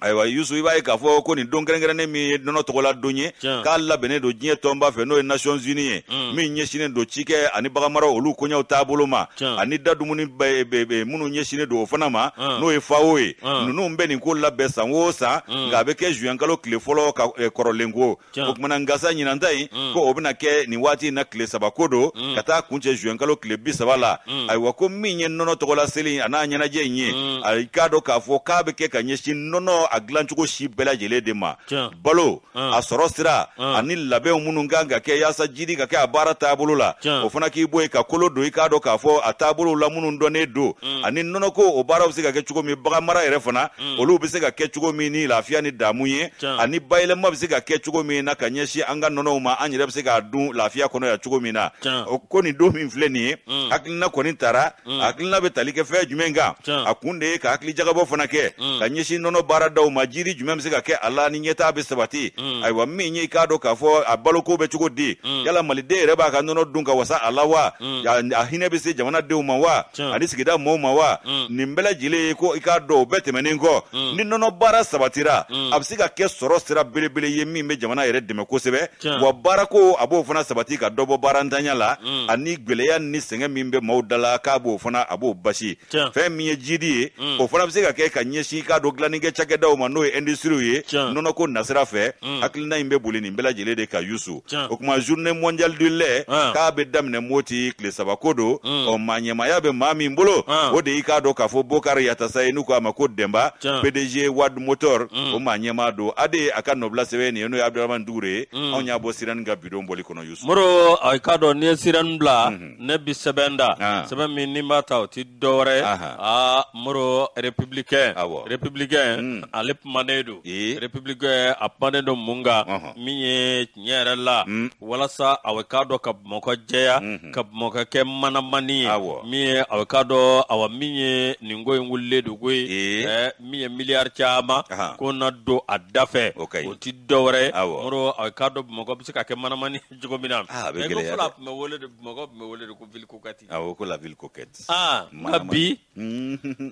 Ayiwa Yusu, i b'a ye k'a fɔ ko nin don kɛrɛnkɛrɛnnen min ye nɔnɔ tɔgɔla don ye, k'a labɛnnen don diɲɛ tɔnba fɛ, n'o ye Nations Unies ye, min ɲɛsinnen don cikɛ ani baganmara olu koɲɛw taabolo ma, ani da dumuni minnu ɲɛsinnen don o fana ma, n'o ye FAO ye. Ninnu bɛ nin ko labɛn san o san, nka a bɛ kɛ juin kalo tile fɔlɔ ka kɔrɔlen ko. O kumana nka sa ɲinan ta in, ko o bɛna kɛ nin waati in na, tile 3 ko don, ka taa kuncɛ juin kalo tile 30 la. Ayiwa, ko min ye nɔnɔ tɔgɔla seli a n'a ɲɛnajɛ in ye, a k'a dɔn k'a fɔ k'a bɛ kɛ ka ɲɛsin nɔnɔ a dilancogo si bɛɛ lajɛlen de ma, balo a sɔrɔ sira ani labɛnw minnu kan ka kɛ yaasa jidi ka kɛ a baara taabolo la. O fana k'i bɔ yen ka kolo don i k'a dɔn k'a fɔ a taabolow la minnu dɔnnen don, ani nɔnɔko o baaraw bɛ se ka kɛ cogo min, bagan mara yɛrɛ fana olu bɛ se ka kɛ cogo min ni lafiya ni damu ye, ani bayɛlɛma bɛ se ka kɛ cogo min na ka ɲɛsin an ka nɔnɔw ma, an yɛrɛ bɛ se k'a dun lafiya kɔnɔ yan cogo min na. O ko nin don min filɛ nin ye, hakilina kɔni tara, hakilina bɛ tali kɛ fɛn jumɛn kan? A kun de ye ka hakili jagabɔ fana kɛ ka ɲɛsin nɔnɔ baaradaw ma, jiri jumɛn bɛ se ka kɛ a la ni ɲɛtaa bɛ sabati. Ayiwa, min ye i k'a dɔn k'a fɔ a baloko bɛ cogo di? Yala maliden yɛrɛ b'a ka nɔnɔ dun ka wasa a la wa? A hinɛ bɛ se jamanadenw ma wa, ani sigida mɔɔw ma wa? Nin bɛɛ lajɛlen ye ko i k'a dɔn o bɛɛ tɛmɛnen kɔ, ni nɔnɔ baara sabatira, a bɛ se ka kɛ sɔrɔ sira belebele ye min bɛ jamana yɛrɛ dɛmɛ kosɛbɛ. Wa baarako a b'o fana sabati ka dɔ bɔ baarantanya la, ani gɛlɛya ni sɛgɛn min bɛ maaw da la, k'a b'o fana a b'o basi. Fɛn min ye jidi ye, o fana bɛ se ka kɛ ka ɲɛsin i k'a dɔn dilannikɛ cakɛdaw ma, n'o ye industries ye, nɔnɔko nasira fɛ. Hakilina in bɛ boli nin bɛɛ lajɛlen de kan, Yusu. O tuma journée mondiale du lait, k'a bɛ daminɛ Moti, tile 3 ko don. Ɔ, maa ɲɛmaaya bɛ maa min bolo, o de y'i k'a dɔn k'a fɔ Bokari Yatasa ye, n'u k'a ma ko Denba, PDG Wad Motor, o maa ɲɛmaa don. AD a ka nɔbila sɛbɛn nin ye, n'o ye Abdramane Dugure ye. Anw y'a bɔ Sirani ka bidon bɔli kɔnɔ, Yusu. Moro, i k'a dɔn n'i ye Sirani bila, ne bi sɛbɛn da, sɛbɛn min ni n b'a ta, o ti dɔwɛrɛ ye. Aa Moro, Républicain, Républicain ale kumanen don. Républicain a kumanen don mun kan? Min ye tiɲɛ yɛrɛ la, walasa a k'a dɔn ka Bamakɔ jɛya, ka Bamakɔ kɛ manamani ye. Min ye a k'a dɔn, awa, min ye nin ko in wulilen don ko ye, min ye miliyari caman ko na don a da fɛ, o ti dɔwɛrɛ ye. Moro, a k'a dɔn Bamakɔ bɛ se ka kɛ manamani cogo min na. A bɛ gɛlɛya dɛ. Tun bɛ wele de, Bamakɔ tun bɛ wele de ko ville coquette. Awɔ, ko la ville coquette. Aa, nka bi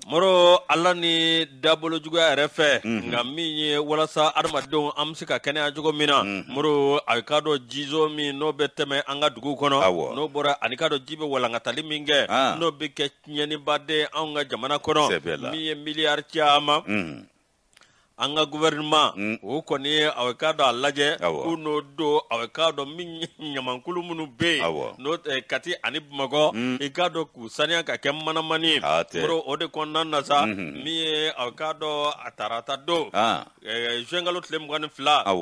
Moro, Ala ni dabolo juguya yɛrɛ fɛ, nka min ye walasa adamadenw an bɛ se ka kɛnɛya cogo min na, Moro, a k'a dɔn jizo min n'o bɛ tɛmɛ an ka dugu kɔnɔ, n'o bɔra, ani k'a dɔn ji bɛ walankatali min kɛ, n'o bɛ kɛ tiɲɛniba de anw ka jamana kɔnɔ, min ye miliyari caman. An ka gouvernement o kɔni ye aw k'a dɔn a lajɛ k'u n'o don aw k'a dɔn min ɲamankulu minnu bɛ yen n'o Kati ani Bamakɔ i k'a dɔn k'u saniya ka kɛ manamani ye o de kɔnɔna na sa min ye aw k'a dɔn a tarata don juin kalo tile 22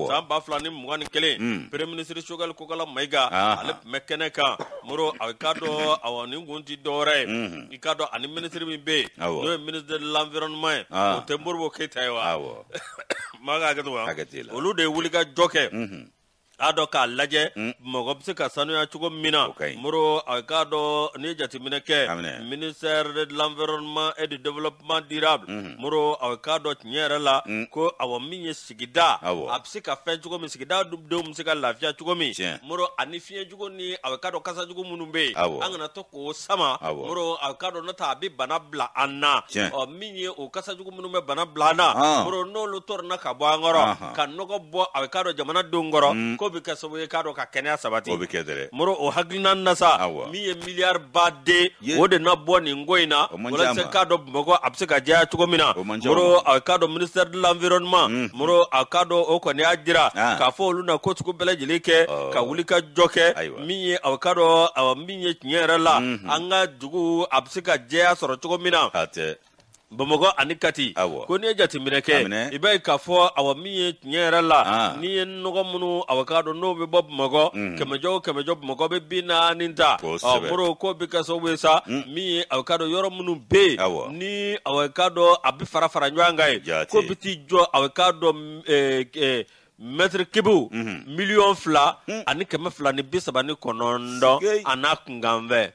san 2021 premier ministre Choguel Kokala Mayiga ale tun bɛ kɛnɛ kan Moro a k'a dɔn awa nin kun tɛ dɔwɛrɛ ye i k'a dɔn ani minisiri min bɛ yen n'o ye ministre de l'environnement ye o tɛ Modibo Keyita ye wa maa ka hakɛ to wa olu de ye wulikajɔ kɛ a dɔn k'a lajɛ Bamakɔ bɛ se ka sanuya cogo min na Moro a k'a dɔn n'i ye jateminɛ kɛ ministère de l'environnement et du développement durable Moro a k'a dɔn tiɲɛ yɛrɛ la ko awa min ye sigida a bɛ se ka fɛn cogo min sigida denw bɛ se ka lafiya cogo min Moro ani fiɲɛ jugu ni a k'a dɔn kasa jugu minnu bɛ yen an kana to k'o sama Moro a k'a dɔn n'o tɛ a bɛ bana bila an na ɔ min ye o kasa jugu minnu bɛ bana bila an na Moro n'olu tɔrɔna ka bɔ an kɔrɔ ka nɔgɔ bɔ a k'a dɔn jamanadenw kɔrɔ k'o bɛ kɛ sababu ye k'a dɔn ka kɛnɛya sabati o bɛ kɛ dɛrɛ Moro o hakilina na sa min ye miliyari baden o de na bɔ nin ko in na walasa k'a dɔn Bamakɔ a bɛ se ka jɛya cogo min na Moro a k'a dɔn ministère de l'environnement Moro a k'a dɔn o kɔni y'a jira k'a fɔ olu na ko sugu bɛɛ lajɛlen kɛ ka wuli ka jɔ kɛ min ye a k'a dɔn min ye tiɲɛ yɛrɛ la an ka dugu a bɛ se ka jɛya sɔrɔ cogo min na Bamakɔ ani Kati ko n'i ye jateminɛ kɛ i b'a ye k'a fɔ awa min ye tiɲɛ yɛrɛ la ah. n'i ye nɔgɔ minnu awa k'a dɔn n'o bɛ bɔ Bamakɔ kɛmɛjɔ o kɛmɛjɔ Bamakɔ bɛ 40 ta Moro k'o bɛ kɛ sababu ye sa min ye awa k'a dɔn yɔrɔ minnu bɛ yen ni awa k'a dɔn a bɛ fara fara ɲɔgɔn kan yen k'o bɛ t'i jɔ awa k'a dɔn mètre cube 2,239 a n'a kunkanfɛn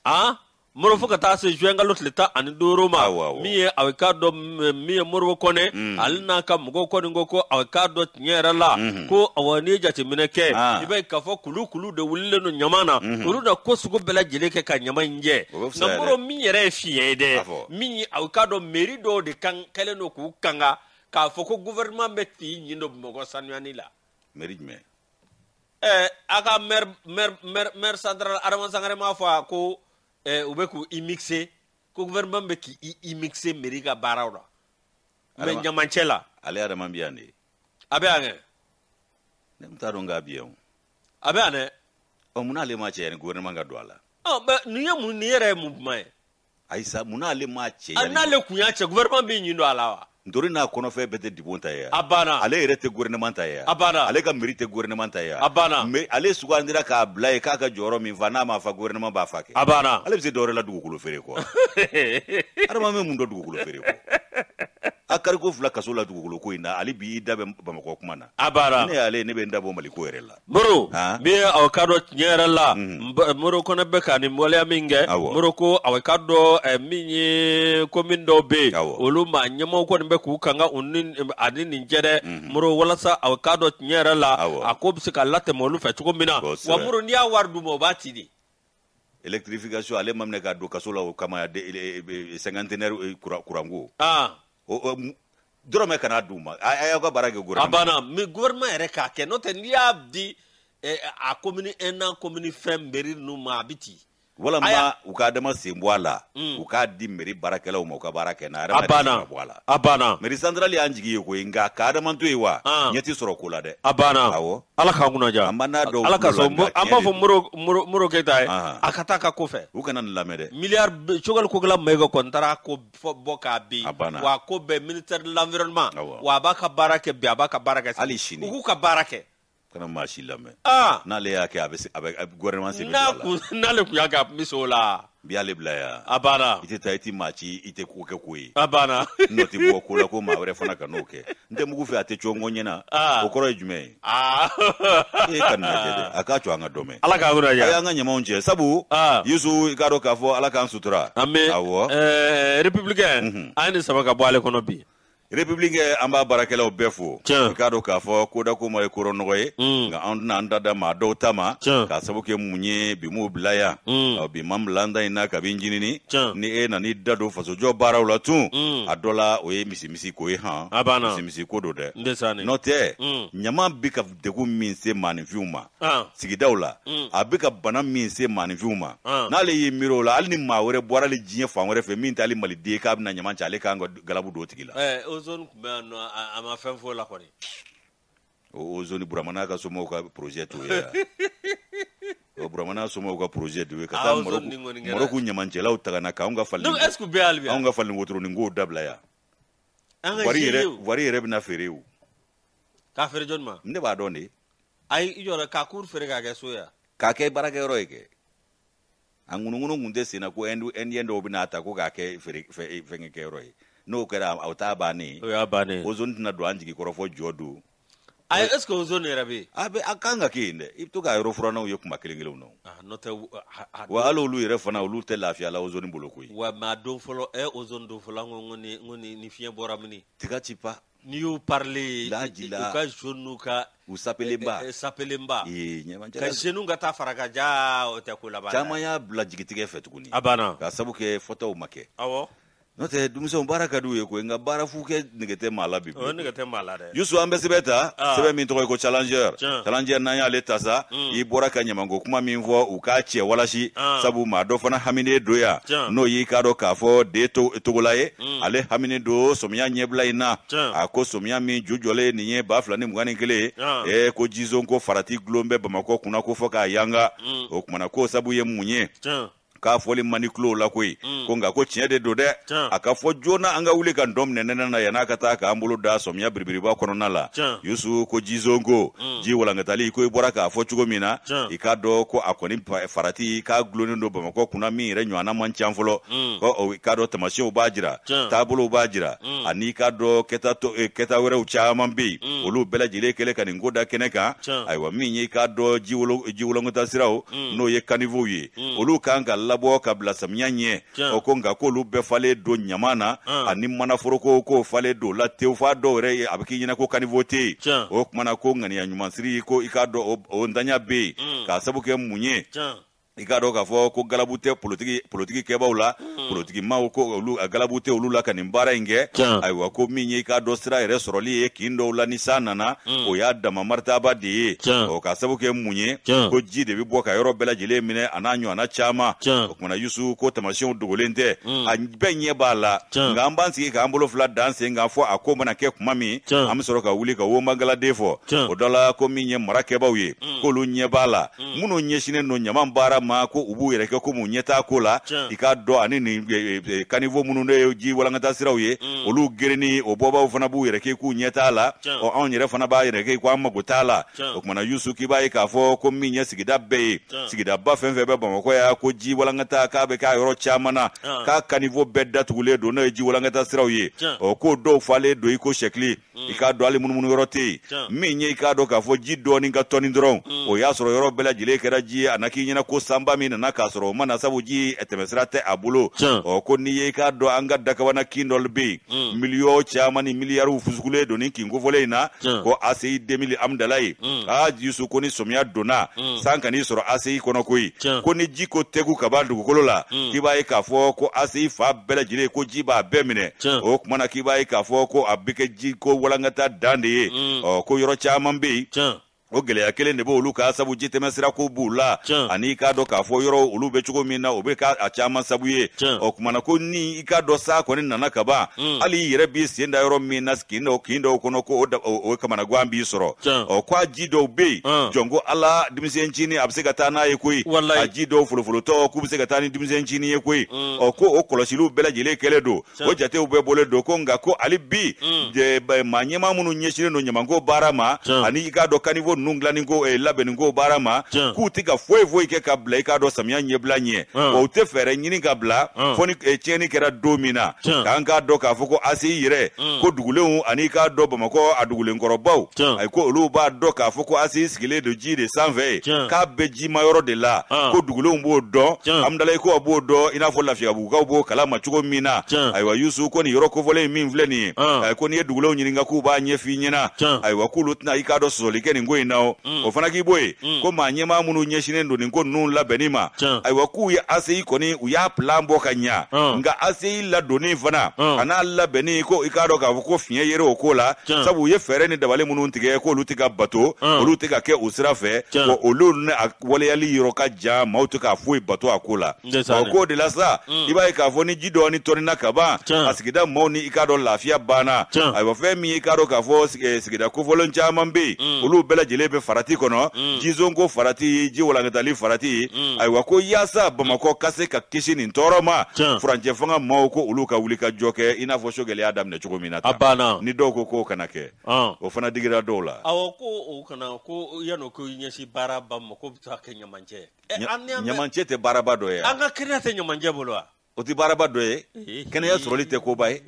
aa Moro fo ka taa se juin kalo tile 15 ma min ye a k'a dɔn min ye Modibo Kɔnɛ mm. ale n'a ka mɔgɔw kɔni ko ko a k'a dɔn tiɲɛ yɛrɛ la mm-hmm. ko awa n'i ye jateminɛ kɛ ah. i b'a ye k'a fɔ kulu kulu de wulilen don ɲama na mm-hmm. olu na ko sugu bɛɛ lajɛlen kɛ ka ɲama in jɛ nka Moro min yɛrɛ ye fiɲɛ ye dɛ min ye a k'a dɔn mairie dɔw de kan kɛlen don k'u kanga k'a fɔ ko gouvernement bɛ k'i ɲin don Bamakɔ sanuyani la. Mairie jumɛn? Ɛɛ a ka maire central Adama Sangare m'a fɔ a ko u bɛ k'u immixer ko gouvernement bɛ k'i immixer mairie ka baaraw la mais ɲamancɛ la. Ale Adama bɛ yan de. A bɛ yan kɛ. Ne tun t'a dɔn k'a bɛ yan o. A bɛ yan dɛ. Ɔ munna ale m'a cɛ yanni gouvernement ka don a la. Ɔ mais nin ye mun nin yɛrɛ ye mun kuma ye? Ayi sa munna ale m'a cɛ yanni. N'ale tun y'a cɛ gouvernement b'i ɲin don a la wa. Ntori n'a kɔnɔfɛn bɛɛ tɛ Dibon ta ye wa? A banna. Ale yɛrɛ tɛ gouvernement ta ye wa? A banna. Ale ka mairie tɛ gouvernement ta ye wa? A banna. Mais ale sugandira k'a bila yen k'a ka jɔyɔrɔ min fa n'a m'a fa gouvernement b'a fa kɛ. A banna. Ale bɛ se dɔwɛrɛ la dugukolo feere kɔ. Adama bɛ mun dɔn dugukolo feere kɔ? A kariko fila kaso la dugukolo ko in na hali bi i da bɛ Bamakɔ kuma na. A banna. Ne y'ale ye ne bɛ n da bɔ Mali ko yɛrɛ la. Moro min ye aw k'a dɔn tiɲɛ yɛrɛ la Moro Kɔnɛ bɛ ka nin waleya min kɛ Moro ko aw k'a dɔn min ye commune dɔw bɛ yen olu maa ɲɛmaaw kɔni bɛ k'u kanga u ni ani nin cɛ dɛ Moro walasa aw k'a dɔn tiɲɛ yɛrɛ la a ko bɛ se ka latɛmɛ olu fɛ cogo min na wa Moro n'i y'a wari d'u ma u b'a ci de. Électrification ale ma minɛ k'a don kaso la o kama cinquantenaire kuranko dɔrɔmɛ kana d'u ma a y'aw ka baara kɛ gouvernement a banna mais gouvernement yɛrɛ k'a kɛ n'o tɛ n'i y'a di a commune 1 n'a commune fɛn mairie ninnu ma a bɛ ci walama u ka Adama sen bɔ a la u k'a di mairie baarakɛlaw ma u ka baara kɛ n'a a banna bɔ a la a banna mairie centrale y'an jigi ye koyi nka ka Adama to yen wa ɲɛ tɛ sɔrɔ ko la dɛ a banna awɔ ala k'an kunna diya an b'a n'a dɔw ala ka sɔn an b'a fɔ Moro Keyita ye a ka taa ka ko fɛ u kana nin lamɛn dɛ miliyari Choguel Kokala Mayiga kɔni taara ko bɔ k'a bin A banna. wa ko bɛɛ ministère de l'environnement Awɔ. wa a b'a ka baara kɛ bi a b'a ka baara kɛ Hali sini. u k'u ka baara kɛ kana maa si lamɛn aa n'ale y'a kɛ a bɛ se a bɛ a bɛ gouvernement sen bɛ n'a don a la kun n'ale kun y'a kɛ a tun bɛ se o la bi y'ale bila yan a banna i tɛ taa i tɛ maa ci i tɛ ko kɛ ko ye a banna nɔ tɛ bɔ ko la ko maa wɛrɛ fana ka n'o kɛ n tɛ mugu fɛ a tɛ cɔngɔ ɲɛna Ah. o kɔrɔ ye jumɛn ye aa e ka nin lajɛ dɛ a k'a to an ka dɔ mɛn ala k'an kunna a diya y'an ka ɲamanw cɛ sabu Ah. Yusu i k'a dɔn k'a fɔ ala k'an sutura an bɛ awɔ ɛɛ républicain an ye nin sama ka bɔ ale kɔnɔ bi République an b'a baarakɛlaw bɛɛ fo Tiɲɛ. i k'a dɔn k'a fɔ koda ko ma ye koro nɔgɔ ye nka an tɛna an da da maa dɔw ta ma Tiɲɛ. k'a sababu kɛ mun ye bi m'u bila yan Ɔ, bi m'an bila an da in na kabi ɲinini Tiɲɛ. ni e nan'i da don fasojɔ baaraw la tun a dɔ la o ye misimisi ko ye han A banna. misimisi ko don dɛ n tɛ sa nin n'o tɛ ɲama bɛ ka degun min se maaninfinw ma Ah. sigidaw la a bɛ ka bana min se maaninfinw ma Ah. n'ale y'i miiri o la hali ni maa wɛrɛ bɔra hali diɲɛ fan wɛrɛ fɛ min t'ale maliden ye k'a bɛna ɲama cɛ ale kan ka galabu don o tigi la ɛɛ o Ozone tun bɛ yan nɔ, a ma fɛn f'o la kɔni. O Ozone, Burama n'a ka somɔgɔw ka projet t'o ye wa? O Burama n'a somɔgɔw ka projet de ye ka taa Maroc ɲamancɛlaw ta ka na k'anw ka falen, est ce que u bɛ hali bi? Anw ka falen wotoronin kow dabila yan. Wari yɛrɛ, wari yɛrɛ bɛna feere o. K'a feere jɔni ma? Ne b'a dɔn de. Ayi, i jɔ dɛ, k'a cour feere k'a kɛ so ye. K'a kɛ baarakɛyɔrɔ ye kɛ. A ŋunuŋunu tun tɛ sen na ko indien dɔw bɛna ta ko k'a kɛ feere fɛnkɛ kɛyɔrɔ ye. N'o kɛra, o t'a bannen ye. O y'a bannen ye. Ozone tɛna don an jigi kɔrɔ fɔ jɔ don. Ayi, est ce que ozone yɛrɛ bɛ yen? A bɛ, a kan ka kɛ yen dɛ. I bɛ to k'a yɔrɔ furannaw ye kuma kelen kelenw na. N'o tɛ. Wa hali olu yɛrɛ fana, olu tɛ lafiya la ozone bolo koyi. Wa mais a don fɔlɔ, ozone don fɔlɔ, an ko ni fiɲɛ bɔra mini. Tiga ci pa. N'i y'u parler, u ka jaune n'u ka u sapelenba. Sapelenba. Ee, ka jeunes ka taa fara ka ja, o tɛ ko laban. Caman y'a bila jigitigɛ fɛ tuguni. A banna. K'a sabu kɛ fɔtaw ma kɛ. Awɔ. N'o tɛ, denmisɛnw baara ka di u ye koyi, nka baara fu kɛ nege tɛ maa la bi. O nege tɛ maa la dɛ. Yusu, an bɛ sɛbɛn ta, sɛbɛn min tɔgɔ ye ko Challenger. Challenger, n'an y'ale ta sa, i bɔra ka ɲamanko kuma min fɔ, u k'a cɛ walasi, sabu maa dɔ fana haminen don yan, n'o y'i k'a dɔn k'a fɔ de Togola ye. Ale haminen don sɔmiya ɲɛbila in na. A ko sɔmiya min jujɔlen nin ye 2021 ye, ee, ko jizon ko farati gulon bɛ Bamakɔ kunna ko fɔ k'a yanga. O kumana ko sabu ye mun ye? K'a fɔli man di tulow la koyi. Ko nka ko tiɲɛ de don dɛ. A ka fɔ joona an ka wuli ka dɔn minɛ nɛnɛ na yann'a ka taa k'an bolo da sɔmiya biribiriba kɔnɔna la. Yusu, ko jizon ko ji walankatali, ko i bɔra k'a fɔ cogo min na, i k'a dɔn ko a kɔni farati k'a gulonnen don Bamakɔ kunna min yɛrɛ ɲɔgɔnna man ca fɔlɔ. Ko i k'a dɔn tamasiyɛnw b'a jira, taabolow b'a jira, ani i k'a dɔn kɛta wɛrɛw caman bɛ yen, olu bɛɛ lajɛlen kɛlen ka nin ko da kɛnɛ kan. Ayiwa, min ye i k'a dɔn ji walankata siraw, n'o ye caniveauw ye, olu kan ka labɔ ka bila samiya ɲɛ. O ko nka k'olu bɛɛ falen don ɲama na ani manaforoko, k'o falen don la tewu, f'a dɔw yɛrɛ ye a bɛ k'i ɲɛna ko caniveau tɛ yen. O kumana ko ŋaniya ɲumansiri, ko i k'a dɔn o ntanya bɛ yen, k'a sabu kɛ mun ye? I k'a dɔn k'a fɔ ko galabu tɛ politiki kɛbaw la, politiki maaw, ko olu galabu tɛ olu la ka nin baara in kɛ. Ayiwa, ko min ye i k'a dɔn sira yɛrɛ sɔrɔli ye kin dɔw la ni san nana, o y'a dama maritaba de ye. O ka sabu kɛ mun ye? Ko ji de bɛ bɔ ka yɔrɔ bɛɛ lajɛlen minɛ, a n'a ɲɔgɔnna caman. O kumana Yusu, ko tamasiyɛnw dogolen tɛ, a bɛɛ ɲɛ b'a la, nka an b'an sigi k'an bolo fila dan sen kan fɔ a ko mana kɛ kuma min, an bɛ sɔrɔ ka wuli ka womagaladen fɔ. O dɔ la, ko min ye mara kɛbaw ye, k'olu ɲɛ b'a la, minnu ɲɛsinnen don ɲaman baara ma, ko u b'u yɛrɛ kɛ komi u ɲɛ t'a ko la. I k'a dɔn ani nin caniveau minnu de ye ji walankata siraw ye, olu gerenni o bɔbaw fana b'u yɛrɛ kɛ k'u ɲɛ t'a la. Ɔ, anw yɛrɛ fana b'a yɛrɛ kɛ ko an mago t'a la. O kumana Yusu, k'i b'a ye k'a fɔ ko min ye sigida bɛɛ ye, sigidaba fɛn fɛn bɛ Bamakɔ yan, ko ji walankata k'a bɛ k'a yɔrɔ caman na, k'a caniveau bɛɛ datugulen don, n'o ye ji walankata siraw ye. Ɔ, k'o dɔw falen don i ko sɛkili. I k'a dɔn hali munumunu yɔrɔ tɛ yen. Min ye i k'a dɔn k'a fɔ ji dɔɔnin ka tɔni dɔrɔn, o y'a sɔrɔ yɔrɔ bɛɛ lajɛlen kɛra ji ye. A na k'i ɲɛna ko sanba min nana, k'a sɔrɔ o ma na, sabu ji tɛmɛsira tɛ a bolo. Ɔ, ko n'i ye i k'a dɔn an ka dakabana kin dɔ bɛ yen, miliyɔn caman ni miliyariw fusugulen don ni kin kofɔlen in na, ko ACI 2000 Amudalayi. Aa Yusu, ko ni sɔmiya donna, san kan'i sɔrɔ ACI kɔnɔ koyi, ko ni ji ko tɛgu ka ban dugukolo la, k'i b'a ye k'a fɔ ko ACI fa bɛɛ lajɛlen, ko ji b'a bɛɛ minɛ. O kuma na, k'i b'a ye k'a fɔ ko a bɛ kɛ ji ko walankata dan de ye. Ɔ, ko yɔrɔ caman bɛ yen, o gɛlɛya kelen de b'olu kan, sabu ji tɛmɛ sira ko b'u la, ani i k'a dɔn k'a fɔ yɔrɔ olu bɛ cogo min na, o bɛ k'a caman sabu ye. O kumana ko ni i k'a dɔn sa kɔni nana ka ban, hali i yɛrɛ b'i sen da yɔrɔ min na, kin dɔw kɔnɔ, ko o kamanagan b'i sɔrɔ. Ɔ, ko a ji dɔw bɛ yen, jɔn ko Ala, denmisɛn ncinin a bɛ se ka taa n'a ye koyi. A ji dɔw folofolotɔ, k'u bɛ se ka taa ni denmisɛn ncinin ye koyi. Ɔ, ko o kɔlɔsiliw bɛɛ lajɛlen kɛlen don, o jatew bɛɛ bɔlen don, ko nka ko hali bi maa ɲɛmaa minnu ɲɛsinnen don ɲamanko baara ma, ani i k'a dɔn caniveau ninnu dilanni ko, labɛnni ko baara ma, k'u tɛ ka foyi foyi kɛ ka bila i k'a dɔn samiya ɲɛbila ɲɛ. Wa u tɛ fɛɛrɛ ɲini ka bila fo ni tiɲɛni kɛra don min na, k'an k'a dɔn k'a fɔ ko ACI yɛrɛ, ko dugulenw ani i k'a dɔn Bamakɔ a dugulenkɔrɔbaw, ayi, ko olu b'a dɔn k'a fɔ ko ACI sigilen don ji de sanfɛ, k'a bɛ jima yɔrɔ de la, ko dugulenw b'o dɔn, Amudalayi ko a b'o dɔn, i n'a fɔ Lafiyabugukaw b'o kalama cogo min na. Ayiwa Yusu, ko nin yɔrɔ kofɔlen min filɛ nin ye, ko n'i ye dugulenw ɲininka, k'u b'a ɲɛf'i ɲɛna. Ayiwa, k'olu tɛna i k'a dɔn sɔsɔli kɛ nin ko in na. na o o fana k'i bɔ yen ko maa ɲɛmaa minnu ɲɛsinnen don nin ko ninnu labɛnni ma ayiwa k'u ye ACI kɔni u y'a plan bɔ ka ɲa nka ACI ladonni fana a n'a labɛnni ko i k'a dɔn k'a fɔ ko fiɲɛ yera o ko la sabu u ye fɛɛrɛ ni dabali minnu tigɛ k'olu tɛ ka bato olu tɛ ka kɛ o sira fɛ wa olu ni a waleyali yɔrɔ ka jan maaw tɛ k'a foyi bato a ko la o ko de la sa i b'a ye k'a fɔ ni ji dɔɔni tɔnina ka ban a sigida maaw ni i k'a dɔn lafiya banna ayiwa fɛn min i k'a dɔn k'a fɔ sigida kofɔlen caman bɛ yen olu bɛɛ lajɛlen bɛ farati kɔnɔ jizonko farati ji walankatali farati ayiwa ko yaasa bamakɔ ka se ka kisi nin tɔɔrɔ ma furancɛ fanga maaw ko olu ka wuli ka jɔ kɛ i n'a fɔ Sogɛli y'a daminɛ cogo min na tan ni dɔw ko k'o kana kɛ o fana digira dɔw la awɔ ko o kana ko yan'o ko ɲɛsin baaraba ma k'o bɛ taa kɛ ɲamancɛ ɲamancɛ tɛ baaraba dɔ ye an ka kɛnɛya tɛ ɲamancɛ bolo wa o tɛ baaraba dɔ ye kɛnɛya sɔrɔli tɛ koba ye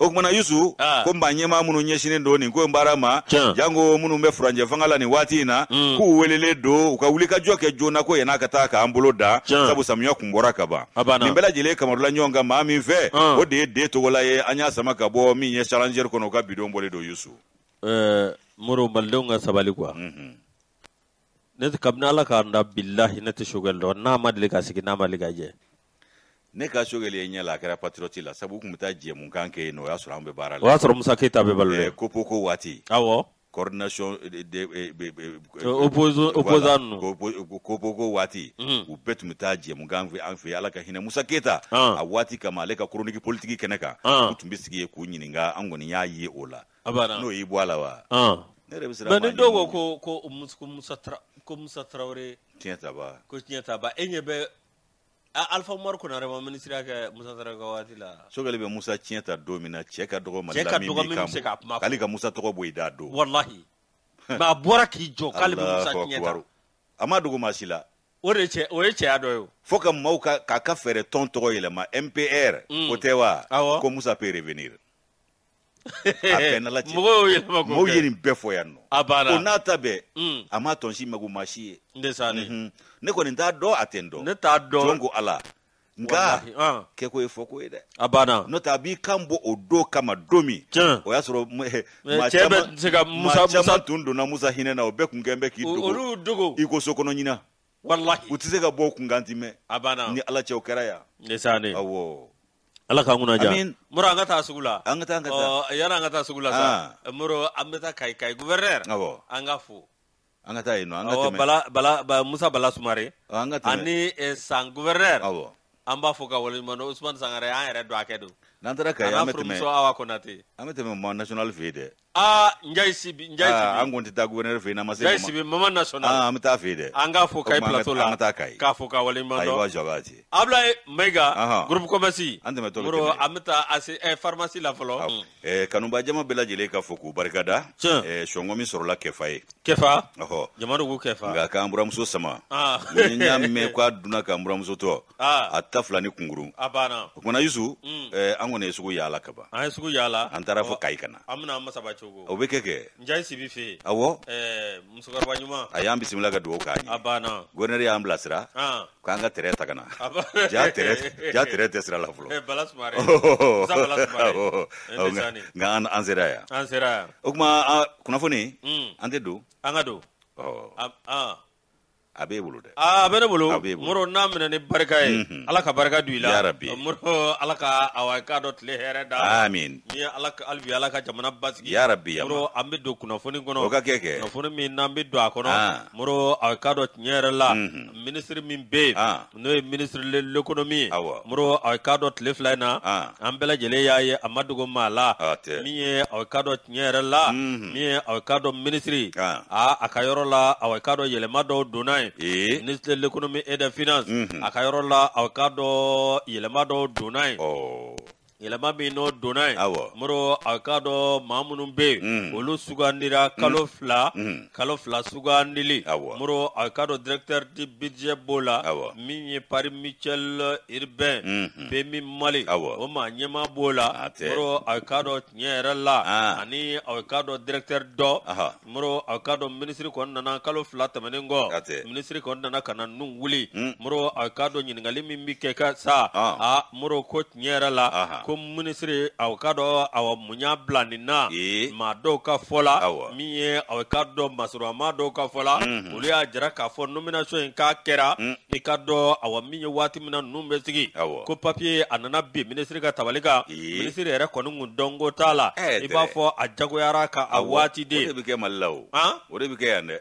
o tuma na yusu ko maa ɲɛmaa minnu ɲɛsinnen don nin ko in baara ma janko minnu bɛ furancɛ fanga la nin waati in na k'u welelen don u ka wulikajɔ kɛ joona ko yann'a ka taa k'an bolo da sabu samiya kun bɔra ka ban nin bɛɛ lajɛlen kamarula ɲɔgɔn kan maa min fɛ o de ye de togola ye an y'a sama ka bɔ min ye challenger kɔnɔ u ka bidon bɔlen don yusu moro malidenw ka sabali quoi ne kabini ala k'an da bilahi ne tɛ Sogɛli dɔn n'a ma deli ka sigi n'a ma deli ka jɛ ne ka Sogɛli ye ɲɛ la a kɛra patriote la sabu u tun bɛ taa jɛmukan kɛ yen nɔ o y'a sɔrɔ an bɛ baara la o y'a sɔrɔ Musa Keyita bɛ balo dɛ COPOCO waati awɔ coordination opposant ninnu COPOCO waati u bɛɛ tun bɛ taa jɛmukan an fɛ ala ka hinɛ Musa Keyita a waati kama ale ka chronique politique kɛnɛ kan u tun bɛ sigi yen k'u ɲininka an kɔni y'a ye o la n'o y'i bɔ a la wa ne yɛrɛ bɛ siran mais ni dɔw ko ko ko Musa Tarawele tiɲɛtaba ko tiɲɛtaba e ɲɛ bɛ Alpha Umaru Konare ma minisiriya kɛ Musa Tarawele ka waati la Sogɛli bɛ Musa tiɲɛ ta don min na cɛ ka dɔgɔ Mali la min b'i kan bɔ k'ale ka Musa tɔgɔ bɔ i da don walahi mais a bɔra k'i jɔ k'ale bɛ Musa tiɲɛ ta a ma dogo maa si la o de cɛ o ye cɛya dɔ ye o fo ka maaw ka k'a ka fɛɛrɛ tɔn tɔgɔ yɛlɛma MPR o tɛ wa ko Musa peut revenir a bɛɛ n'Ala cɛ mɔgɔw y'o yɛlɛma k'o mɔgɔw ye nin bɛɛ fɔ yan nɔ a banna o n'a ta bɛɛ a ma tɔn si mago maa si ye ndesanni ne kɔni t'a dɔn a tɛ n dɔn ne t'a dɔn jɔn ko Ala nka kɛko ye fɔko ye dɛ a banna n'o tɛ a b'i kan bɔ o don kama don min o y'a sɔrɔ maa caman se ka Musa caman tun donna Musa hinɛ na o bɛɛ kun kɛn bɛ k'i dogo olu dogo i ko so kɔnɔ ɲina walahi u tɛ se ka bɔ u kunkan ti mɛn a banna ni Ala cɛ o kɛra yan ndesanni awɔ Ala k'an kunna diya Moro an ka taa sugu la an ka taa an ka taa yanni an ka taa sugu la sa Moro an bɛ taa Kayi Kayi gouverneur awɔ an ka fo an ka taa yen nɔ an ka tɛmɛ Bala Bala Musa Bala Sumare an ka tɛmɛ ani San gouverneur awɔ an b'a fo ka waleɲuman dɔn Usumani Sangare an yɛrɛ dɔgɔkɛ don n'an taara Kayi an bɛ tɛmɛ Awa Konate an bɛ tɛmɛ Mama national fɛ yen dɛ aa Njayi Sibi Njayi Sibi an kɔni tɛ taa gouverneur fɛ yen n'an ma se Njayi Sibi Mama national an bɛ taa fɛ yen dɛ an k'a fo Kayi plateau la an ka taa Kayi k'a fo ka waleɲuman dɔn ayiwa Jabate Ablaye Mayiga groupe commerce an tɛmɛtɔ bɛ Moro an bɛ taa AC pharmacie la fɔlɔ kanuba jama bɛɛ lajɛlen ka fo k'u barikada sɔngɔ min sɔrɔla kɛfa ye kɛfa ɔhɔ jama ko kɛfa nka k'an buramuso sama ni n y'a mɛn k'a dunna k'an buramuso tɔ a ta fila ni kunkurun a banna o kumana Yusu an kɔni ye sugu yaala kaban an ye sugu yaala an taara fo Kayi ka na an bɛna Masaba Cogo o bɛ kɛ kɛ Njayi Sibi fɛ yen awɔ musokɔrɔba ɲuman a y'an bisimila ka dugawu k'an ye a banna gouverneur y'an bilasira k'an ka tɛrɛ ta ka na ja tɛrɛ tɛ sira la fɔlɔ Bala Sumare Musa Bala Sumare nka an sera yan an sera yan o tuma kunnafoni an tɛ don an ka don a b'e bolo dɛ a bɛ ne bolo Moro n'a minɛ ni barika ye Ala ka barika don i la yarabi Moro Ala ka awa k'a dɔn tile hɛrɛ da amin ni Ala hali bi Ala ka jamana basigi yarabi Moro an bɛ don kunnafoni kɔnɔ o ka kɛ kɛ kunnafoni min n'an bɛ don a kɔnɔ Moro a k'a dɔn tiɲɛ yɛrɛ la minisiri min bɛ yen n'o ye ministre de l'économie ye Moro a k'a dɔn tile fila in na an bɛɛ lajɛlen y'a ye a ma dogo maa la min ye a k'a dɔn tiɲɛ yɛrɛ la min ye a k'a dɔn minisiri a ka yɔrɔ la a k'a dɔn yɛlɛma dɔw donna yen ministre de l'économie et des finances a ka yɔrɔ la a k'a dɔn yɛlɛma dɔw donna yen yɛlɛma min n'o donna yen Moro a k'a dɔn maa minnu bɛ yen olu sugandira kalo fila kalo fila sugandili Moro a k'a dɔn directeur du budget b'o la min ye Pari Mutuelle Urbain PMU Mali o maa ɲɛmaa b'o la Moro a k'a dɔn tiɲɛ yɛrɛ la ani a k'a dɔn directeur dɔ Moro a k'a dɔn minisiri kɔni nana kalo fila tɛmɛnen kɔ minisiri kɔni nana ka na ninnu wuli Moro a k'a dɔn ɲininkali min bɛ kɛ ka sa a Moro ko tiɲɛ yɛrɛ la. ko minisiri aw k'a dɔn awa mun y'a bila nin na maa dɔw ka fɔ la min ye aw k'a dɔn masurama dɔw ka fɔ la olu y'a jira k'a fɔ nomination in k'a kɛra i k'a dɔn awa min ye waati min na ninnu bɛ sigi ko papier a nana bin minisiri ka tabali kan minisiri yɛrɛ kɔni kun dɔnko t'a la i b'a fɔ a jagoyara ka a waati de. O de bɛ kɛ Mali la o. O de bɛ kɛ yan dɛ.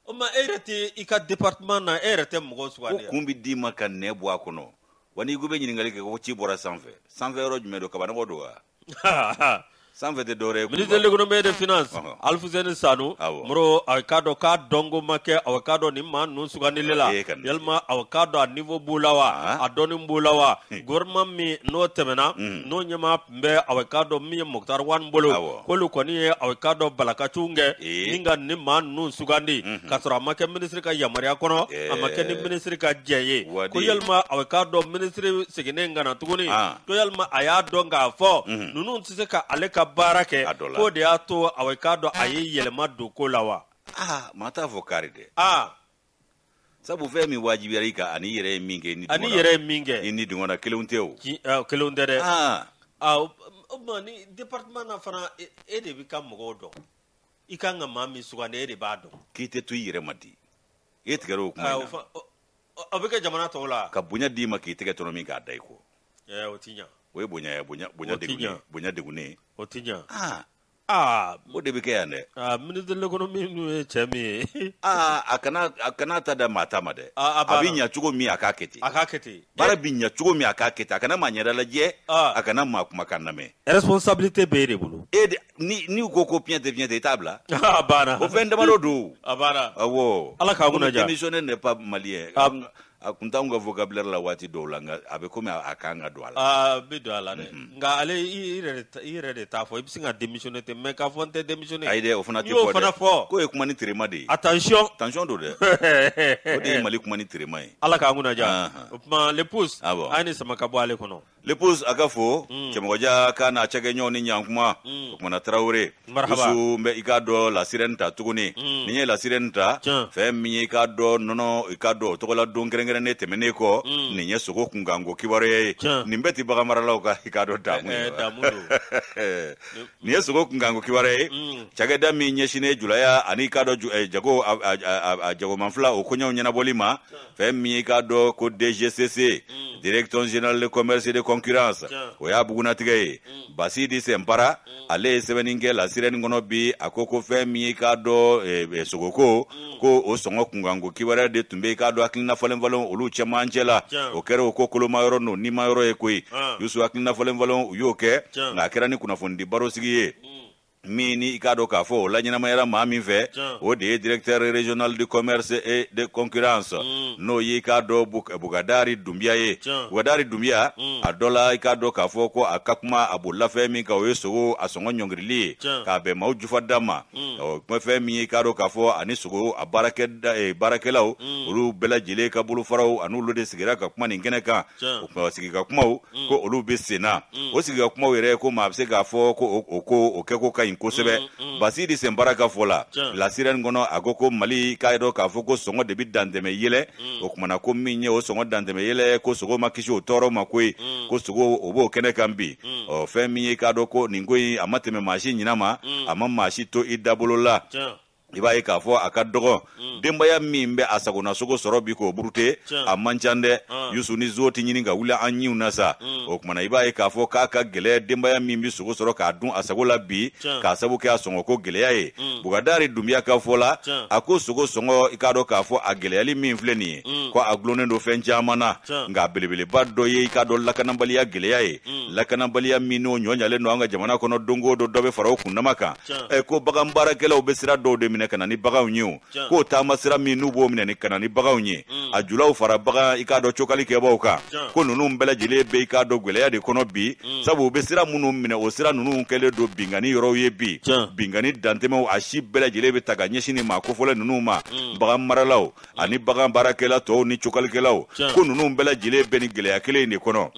O ma e yɛrɛ tɛ i ka département na e yɛrɛ tɛ mɔgɔ sugandi. Ko kun bɛ d'i ma ka nɛ bɔ a kɔnɔ wa n'i ko bɛ ɲininkali kɛ ko ci bɔra sanfɛ sanfɛ yɔrɔ jumɛn don kabanɔgɔ don wa? Sanfɛ tɛ dɔwɛrɛ ye. Ministre de l'économie et des finances Alfuseni Sanu Moro a k'a dɔn k'a dɔnko ma kɛ a k'a dɔn nin maa ninnu sugandili la yalima a k'a dɔn a niveau b'u la wa a dɔnni b'u la wa gouvernement min n'o tɛmɛna n'o ɲɛmaa tun bɛ a k'a dɔn min ye Moctar Ouane bolo k'olu kɔni ye a k'a dɔn balakacun kɛ ni ka nin maa ninnu sugandi k'a sɔrɔ a ma kɛ minisiri ka yamaruya kɔnɔ a ma kɛ ni minisiri ka jɛn ye ko yalima a k'a dɔn minisiri seginnen ka na tuguni ko yalima a y'a dɔn k'a fɔ ninnu tɛ se ka ale ka baara kɛ k'o de y'a to a k'a dɔn a ye yɛlɛma don ko la wa maa t'a fɔ kari dɛ sabu fɛn min wajibiyara i kan ani i yɛrɛ ye min kɛ ani yɛrɛ ye min kɛ i ni dungɔ kelenw tɛ o kelenw tɛ dɛ o tuma ni département na fana e de b'i ka mɔgɔw dɔn i kan ka maa min sugandi e de b'a dɔn k'i tɛ to i yɛrɛ ma di e tigɛra o kuma in na o bɛ kɛ jamana tɔw la ka bonya d'i ma k'i tɛgɛ tɔnɔmi min k'a da i kɔ o ti ɲa o ye bonya ye bonya bonya degunnen bonya degunnen o ti ɲa aa o de bɛ kɛ yan dɛ aa ministre de l'économie ninnu ye cɛ min ye aa a kana a kana ta da maa ta ma dɛ a bɛ ɲa cogo min a k'a kɛ ten a k'a kɛ ten baara bɛ ɲa cogo min a k'a kɛ ten a kana maa ɲɛda lajɛ a kana maa kumakan lamɛn responsabilité bɛ e de bolo e de ni n'i ko ko piɲɛ tɛ piɲɛ tɛ i t'a bila a banna o fɛn damadɔ don a banna awɔ ala k'an kunna diya démissionner n'est pas malien a kun t'anw ka vocabulaire la waati dɔw la nka a bɛ komi a kan ka don a la a bɛ don a la dɛ nka ale i yɛrɛ de t'a fɔ i bɛ se ka démissionner ten mais k'a fɔ n tɛ démissionner ayi dɛ o fana tɛ fɔ dɛ k'o ye kuma ni terema de ye attention tension don dɛ o de ye Mali kuma ni terema ye ala k'an kunna diya o tuma Le Pouce a ye nin sama ka bɔ ale kɔnɔ Le Pouce a ka fo Cɛmɔgɔja k'a n'a cakɛɲɔgɔn ni ɲankuma o kumana Tarawele Dusu n bɛ i k'a dɔn La Sirène ta tuguni ni n ye La Sirène ta fɛn min ye i k'a dɔn nɔnɔ i k'a dɔn o tɔgɔla don kɛrɛnkɛrɛnnen tɛmɛnen kɔ nin ye sogo kunkanko kibaruya ye nin bɛɛ tɛ baganmaralaw ka i k'a dɔn damu ye nin ye sogo kunkanko kibaruya ye cakɛda min ɲɛsinnen julaya ani i k'a dɔn jago a jagomanfila o koɲɛw ɲɛnabɔli ma fɛn min i k'a dɔn ko DGCC direction générale de commerce et de concurrence o y'a bugunatigɛ ye Basidi Sɛnpara ale ye sɛbɛnni kɛ La Sirène kɔnɔ bi a ko ko fɛn min i k'a dɔn sogoko ko o sɔngɔ kunkanko kibaruya de tun bɛ i k'a dɔn hakilina falenfalen olu cɛmancɛ la o kɛra o ko koloma yɔrɔ n'o nima yɔrɔ ye koyi Yusu hakilina falenfalen u y'o kɛ nka a kɛra ni kunnafonidi barosigi ye min ni i k'a dɔn k'a fɔ o laɲɛnamayara maa min fɛ o de ye directeur régional du commerce et de concurrence n'o ye i k'a dɔn Bugadari Dunbiya ye Bugadari Dunbiya a dɔ la i k'a dɔn k'a fɔ ko a ka kuma a bolila fɛn min kan o ye sogo a sɔngɔ ɲɔngirili ye k'a bɛn maaw jufa da ma o kuma fɛn min ye i k'a dɔn k'a fɔ ani sogo a baarakɛlaw olu bɛɛ lajɛlen ka bolofaraw ani olu de sigira ka kuma nin kɛnɛ kan o tuma sigi ka kumaw ko olu bɛ sen na o sigi ka kumaw yɛrɛ ko maa bɛ se k'a fɔ ko o ko o kɛko ka ɲi kosɛbɛ Basidi Sɛnpara ka fɔ la La Sirène kɔnɔ a ko ko Mali k'a dɔn k'a fɔ ko sɔngɔ de bɛ dantɛmɛ yɛlɛ o tuma na ko min ye o sɔngɔ dantɛmɛ yɛlɛ ko sogo ma kisi o tɔɔrɔ ma koyi ko sogo o b'o kɛnɛ kan bi ɔ fɛn min ye k'a dɔn ko nin ko in a ma tɛmɛ maa si ɲina ma a ma maa si to i dabolo la i b'a ye k'a fɔ a ka dɔgɔ denbaya min bɛ a sagona sogo sɔrɔ bi k'o burute a man ca dɛ Yusu ni zo tɛ ɲini ka wuli an ɲinw na sa o tuma na i b'a ye k'a fɔ k'a ka gɛlɛ denbaya min bɛ sogo sɔrɔ k'a dun a sago la bi k'a sabu kɛ a sɔngɔko gɛlɛya ye Bugadari Dunbiya ka fɔ la a ko sogo sɔngɔ i k'a dɔn k'a fɔ a gɛlɛyali min filɛ nin ye ko a dulonnen don fɛn caman na nka belebeleba dɔ ye i k'a dɔn lakanabaliya gɛlɛya ye lakanabaliya min n'o ɲɔ ɲalen don an ka jamana kɔnɔ don o don dɔ bɛ fara o kundama kan ɛ ko bagan baarakɛlaw bɛ sira dɔw de minɛ ka na ni baganw ye o k'o taama sira min n'u b'o minɛ ni ka na ni baganw ye a julaw fara bagan i k'a dɔn cokali kɛbaaw kan ko ninnu bɛɛ lajɛlen bɛ i k'a dɔn gɛlɛya de kɔnɔ bi sabu u bɛ sira minnu minɛ o sira ninnu kɛlen don binkanni yɔrɔw ye bi binkanni dantɛmɛw a si bɛɛ lajɛlen bɛ ta ka ɲɛsin nin maa kofɔlen ninnu ma bagan maralaw ani bagan baarakɛla tɔw ni cokalikɛlaw ko ninnu bɛɛ lajɛlen bɛ nin gɛlɛya kelen in de kɔnɔ.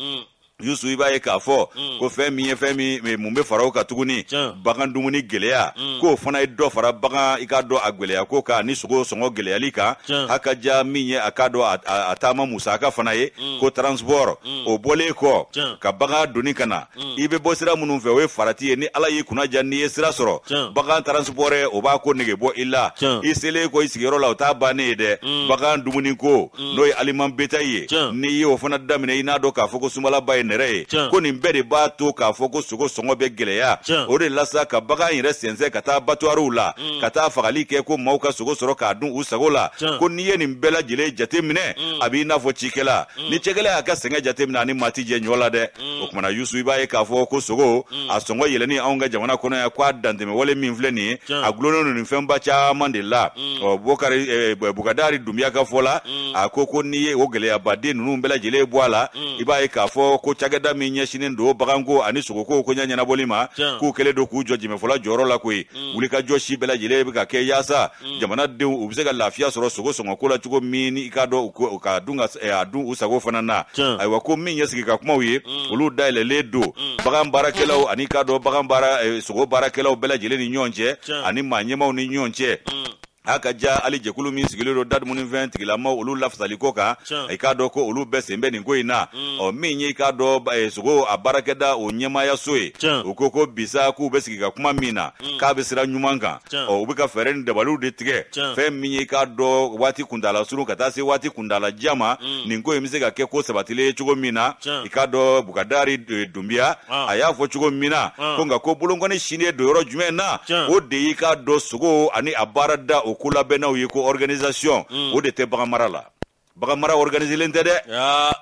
Yusu i b'a ye k'a fɔ mm. ko fɛn min ye fɛn min mun bɛ fara o kan tuguni bagan dumuni gɛlɛya mm. k'o fana ye dɔ fara bagan i k'a dɔn a gɛlɛya ko kan ni sogo sɔngɔ gɛlɛyali kan a ka ja min ye a k'a dɔn a taama musaka fana ye mm. ko transport o bɔlen kɔ ka bagan doni ka na i bɛ bɔ sira minnu fɛ o ye farati ye ni ala y'i kunna ja n'i ye sira sɔrɔ bagan transport o b'a ko nege bɔ i la i selen kɔ i sigiyɔrɔ la o t'a bannen ye dɛ bagan dumuni ko n'o ye aliment bétail ye n'i ye o fana daminɛ i n'a dɔn k'a fɔ ko sunbalaba ye nɛrɛ ye ko nin bɛɛ de b'a to k'a fɔ ko sogo sɔngɔ bɛ gɛlɛya o de la sa ka bagan yɛrɛ sɛnsɛn ka taa abattoirw la mm. ka taa fagali kɛ ko maaw ka sogo sɔrɔ k'a dun u sago la ko n'i ye nin bɛɛ lajɛlen jate minɛ mm. a b'i n'a fɔ cikɛla mm. ni cikɛla y'a ka sɛgɛn jate minɛ a ni maa ti jɛ ɲɔ la dɛ o kumana Yusu i b'a ye k'a fɔ ko sogo a sɔngɔ yɛlɛnni anw ka jamana kɔnɔ yan k'a dantɛmɛ wale min filɛ nin ye a gulonnen don nin fɛnba caman de la ɔ Bokari eh, Bukadari Dunbiya ka fɔ la a ko ko n'i ye o gɛlɛyabaden ninnu bɛɛ lajɛlen bɔ a la i b'a ye k'a fɔ ko cakɛda min ɲɛsinnen don baganko ani sogoko koɲɛ ɲɛnabɔli ma k'u kɛlen don k'u jɔ jɛmɛfɔla jɔyɔrɔ la koyi wulikajɔ si bɛɛ lajɛlen bɛ ka kɛ yaasa jamanadenw u bɛ se ka lafiya sɔrɔ sogo sɔngɔko la cogo min i k'a dɔn u ka dun ka a dun u sago fana na ayiwa ko min ye sigi ka kumaw ye olu dayɛlɛlen don bagan baarakɛlaw ani k'a dɔn bagan baara sogo baarakɛlaw bɛɛ lajɛlen ni ɲɔgɔn cɛ ani maa ɲɛmaaw ni ɲɔgɔn cɛ a ka ja hali jɛkulu min sigilen don dadumunifɛn tigilamaw olu lafasaliko kan i k'a dɔn ko olu bɛɛ sen bɛ nin ko in na ɔ min ye i k'a dɔn sogo a baarakɛda o ɲɛmaayaso ye u ko ko bisa k'u bɛ sigi ka kuma min na k'a bɛ sira ɲuman kan ɔ u bɛ ka fɛɛrɛ ni dabaliw de tigɛ fɛn min ye i k'a dɔn waati kuntaala surun ka taa se waati kuntaala jan ma mm. nin ko in bɛ se ka kɛ ko sabatilen ye cogo min na i k'a dɔn Bukadari eh, Dunbiya ah. a y'a fɔ cogo min na ah. ko nka ko bolonkɔni sinnen don yɔrɔ jumɛn na o de y'i k'a dɔn sogo ani a baarada o kolabɛnnaw ye ko organisation mm. o de tɛ bagan mara la baganmara organiselen tɛ dɛ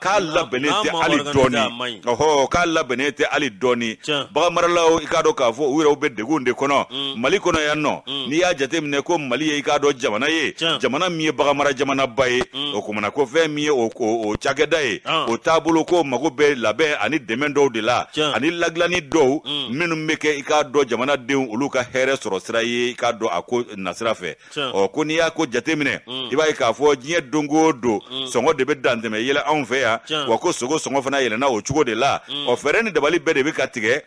k'a labɛnnen tɛ hali dɔɔni ɔhɔ k'a labɛnnen tɛ hali dɔɔni baganmaralaw i k'a dɔn k'a fɔ u yɛrɛw bɛ degun de kɔnɔ mm. mali kɔnɔ yan nɔ mm. n'i y'a jateminɛ ko mali ye i k'a dɔn jamana ye jamana min ye baganmara jamanaba ye mm. o kumana ko fɛn min ye o cakɛda ye ah. o taabolo ko mago bɛ labɛn ani dɛmɛ dɔw de la ani ladilanni dɔw minnu bɛ kɛ i k'a dɔn jamanadenw olu ka hɛrɛ sɔrɔ sira ye i k'a dɔn a ko nasira fɛ ɔ ko n'i y'a ko jateminɛ mm. i b'a ye k'a fɔ diɲɛ don o don mm. sɔngɔ de bɛ dantɛmɛ yɛlɛ anw fɛ yan wa ko sogo sɔngɔ fana yɛlɛnna o cogo de la mm. ɔ fɛɛrɛ ni dabali bɛɛ de bɛ ka tigɛ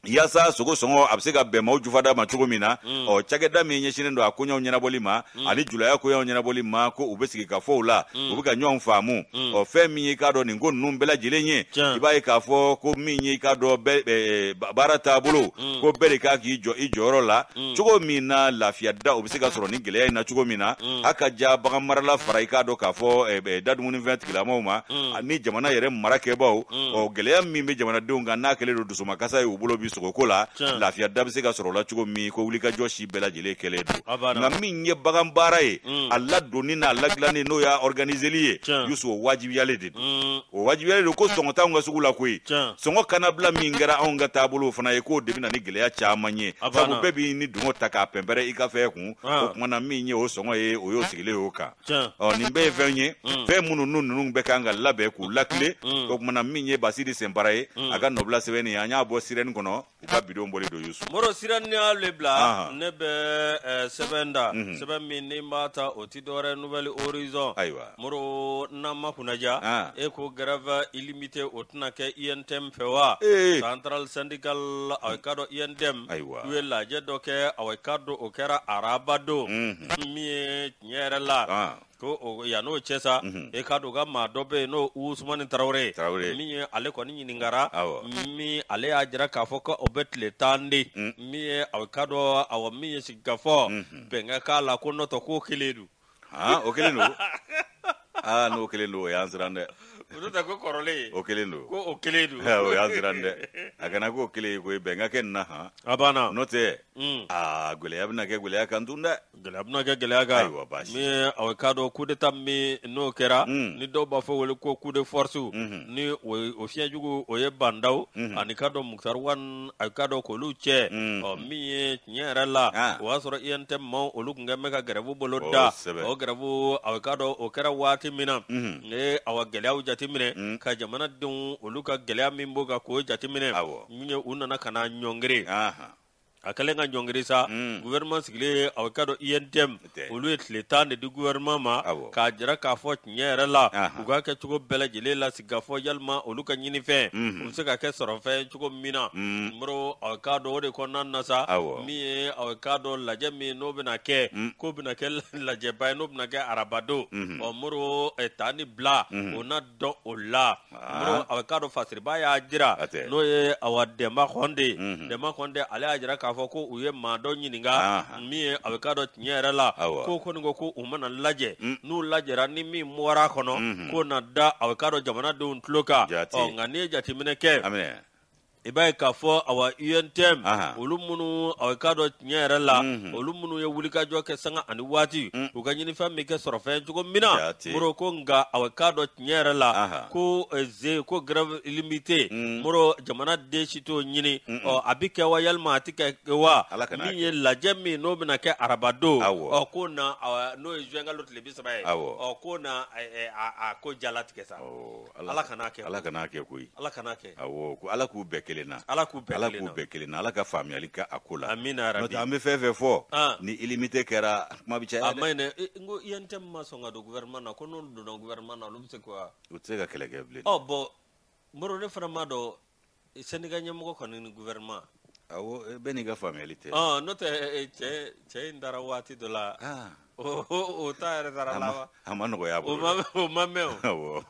yaasa sogo sɔngɔ a bɛ se ka bɛn maaw jufada ma cogo min na mm. ɔ cakɛda min ɲɛsinnen don a koɲɛw ɲɛnabɔli ma mm. ani julaya koɲɛw ɲɛnabɔli ma ko u bɛ sigi ka fɔw la mm. u bɛ ka ɲɔgɔn faamu ɔ fɛn min ye i k'a dɔn nin ko ninnu bɛɛ lajɛlen ye i b'a ye k'a fɔ ko min ye i k'a dɔn baara taabolo ko bɛɛ de kan k'i jɔ i jɔyɔrɔ la cogo min na lafiya da o bɛ se ka sɔrɔ ni gɛlɛya in na cogo min na mm. a ka ja bagan marala fara i k'a dɔn k'a fɔ eh, eh, dadumunifɛn tigilamaw ma mm. ani jamana yɛrɛ marakɛbaw mm. ɔ gɛlɛya min bɛ jamanadenw kan n'a kɛlen don dusumakasa ye u bolo bi sogoko la lafiya da bɛ se ka sɔrɔ o la cogo min ko wulikajɔ si bɛɛ lajɛlen kɛlen don nka min ye bagan baara ye a ladonni n'a ladilanni n'o y'a organiseli ye Yusu o wajibiyalen de don o wajibiyalen don ko sɔngɔ t'anw ka sugu la koyi sɔngɔ kannabila min kɛra anw ka taabolo fana ye k'o de bɛ na ni gɛlɛya caman ye sabu bɛɛ b'i ni dungɔ ta k'a pɛnpɛrɛ i ka fɛn kun o tuma na min ye o sɔngɔ ye o y'o sigilen y'o kan ɔ nin bɛɛ ye fɛn ye mm. fɛn minnu n'u ninnu bɛɛ kan ka labɛn k'u lakile mm. o tuma na min ye Basidi Senpara ye mm. a ka nɔbila sɛbɛnni an y'a bɔ Sirène kɔnɔ u ka bidon bɔlen don Yusu Moro Sirène y'ale bila ne bɛ eh, sɛbɛn da mhm. sɛbɛn min ni n b'a ta o ti dɔwɛrɛ Nouvel Horizon ayiwa Moro n'an ma kunnaja e ko grève illimité o tɛna kɛ UNTM fɛ wa centrale syndicale aw k'a dɔn UNTM ayiwa u ye lajɛ dɔ kɛ aw k'a dɔn o kɛra araba don min ye tiɲɛ yɛrɛ la ko o yan'o cɛ sa e k'a dɔn u ka maa dɔ bɛ yen n'o Usumani Tarawele Tarawele min ye ale kɔni ɲininkara min ale y'a jira k'a fɔ ko o bɛ tile 10 de min ye aw k'a dɔn awɔ min ye sigikafɔ bɛn ka k'a la ko n'o tɛ k'o kelen don o kelen don aa n'o kelen don o y'an siran dɛ o tɛ ko kɔrɔlen o kelen don ko o kelen don o y'an siran dɛ a kana k'o kelen ye koyi bɛn ka kɛ nin na han a banna n'o tɛ aa gɛlɛya bɛna kɛ gɛlɛya kan tun dɛ gɛlɛya bɛna kɛ gɛlɛya kan ayiwa baasi min ye aw k'a dɔn coup d'état min n'o kɛra ni dɔw b'a fɔ wele ko coup de force ni o fiɲɛjugu o ye Bah N'Daw ani k'a dɔn Moctar Ouane a k'a dɔn k'olu cɛ ɔ min ye tiɲɛ yɛrɛ la o y'a sɔrɔ UNTM maaw olu tun kɛlen bɛ ka grève bolo da o grève a k'a dɔn o kɛra waati min na ne awa gɛlɛyaw jateminɛ ka jamanadenw olu ka gɛlɛya min b'o kan k'o jateminɛ min ye u nana ka na ɲɔngiri. A kɛlen ka ɲɔngiri sa, gouvernement sigilen aw k'a dɔn UNTM olu ye tile 10 de di gouvernement ma k'a jira k'a fɔ tiɲɛ yɛrɛ la u k'a kɛ cogo bɛɛ lajɛlen la sigikafɔ yalima olu ka ɲinifɛn u bɛ se ka kɛ sɔrɔfɛn cogo min na. Moro, aw k'a dɔn o de kɔnɔna na sa, min ye aw k'a dɔn lajɛ min n'o bɛna kɛ, k'o bɛna kɛ lajɛba ye, n'o bɛna kɛ arabadon. Ɔ Moro, ta ni bila o na dɔn o la. Moro, aw k'a dɔn fasiriba y'a jira, n'o ye awa Dɛnba Kɔnde. Dɛnba Kɔnde, ale y'a jira k'a fɔ ko u ye maa dɔ ɲininka min ye aw k'a dɔn tiɲɛ yɛrɛ la ko kɔni ko u mana lajɛ, n'u lajɛra, ni min bɔra a kɔnɔ, k'o na da aw k'a dɔn jamanadenw tulo kan. Ɔ nka n'i ye jateminɛ kɛ, i b'a ye k'a fɔ awa UNTM, olu minnu aw k'a dɔn tiɲɛ yɛrɛ la, olu minnu ye wulikajɔ kɛ sanga ani waati, u ka ɲinifɛn bɛ kɛ sɔrɔfɛn cogo min na. Moro, ko nka aw k'a dɔn tiɲɛ yɛrɛ la ko ze ko grève illimitée, Moro, jamanaden si t'o ɲini. Ɔ a bɛ kɛ wa yalima a tɛ kɛ wa? Min ye lajɛ min n'o bɛna kɛ arabadon, ɔ ko na n'o ye juin kalo tile 30 ye, ɔ ko na a ko jalatigɛ sa. Ala kana kɛ. Ala kana kɛ koyi. Ala kana kɛ. Awɔ, ko Ala k'u bɛɛ kelen na. Ala k'u bɛɛ Ala k'u bɛɛ kelen na. Ala ka faamuyali kɛ a ko la. Amina yarabi. N'o tɛ an bɛ fɛn fɛn fɔ, ni illimité kɛra, kuma bɛ caya dɛ. A ma ɲi dɛ. N ko UNTM ma sɔn ka don gouvernement na, ko n'olu donna gouvernement na, olu bɛ se ka. U tɛ se ka kɛlɛ kɛ bilen. Ɔ bon, Moro, ne fana m'a dɔn syndicat ɲɛmɔgɔ kɔni ni gouvernement. Awɔ, bɛɛ n'i ka faamuyali tɛ. Ɔ n'o tɛ cɛ in taara waati dɔ la. O ta yɛrɛ taara laban. A ma nɔgɔya bolo. O ma mɛn o. Awɔ,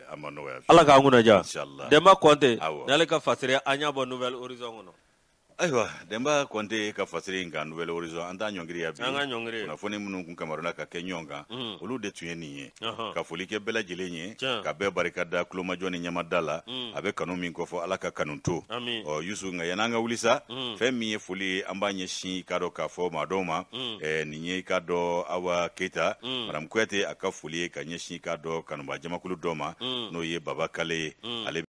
a ma nɔgɔya. Ala k'an kunna diya. Inchallah. Dɛnba Kɔnte. Awɔ. N'ale ka fasiri an y'a bɔ Nouvel Horizon kɔnɔ. Ayiwa, Dɛnba Kɔnte ka fasiri in kan Nouvel Horizon, an t'a ɲɔngiri yan bi. An ka ɲɔngiri. Kunnafoni minnu kun kamaruna ka kɛ ɲɔgɔn kan, olu de tun ye nin ye. Ka foli kɛ bɛɛ lajɛlen ye, ka bɛɛ barika da tulomajɔ ni ɲɛmada la. A bɛ kanu min kofɔ, Ala ka kanu to. Ɔ Yusu, nka yan'an ka wuli sa, fɛn min ye foli ye, an b'a ɲɛsin i k'a dɔn k'a fɔ maa dɔw ma. Nin ye i k'a dɔn Awa Keyita, Madame Kuyate, a ka foli ye ka ɲɛsin i k'a dɔn kanuba jamakulu dɔ ma, n'o ye Baba Kale ye. Ale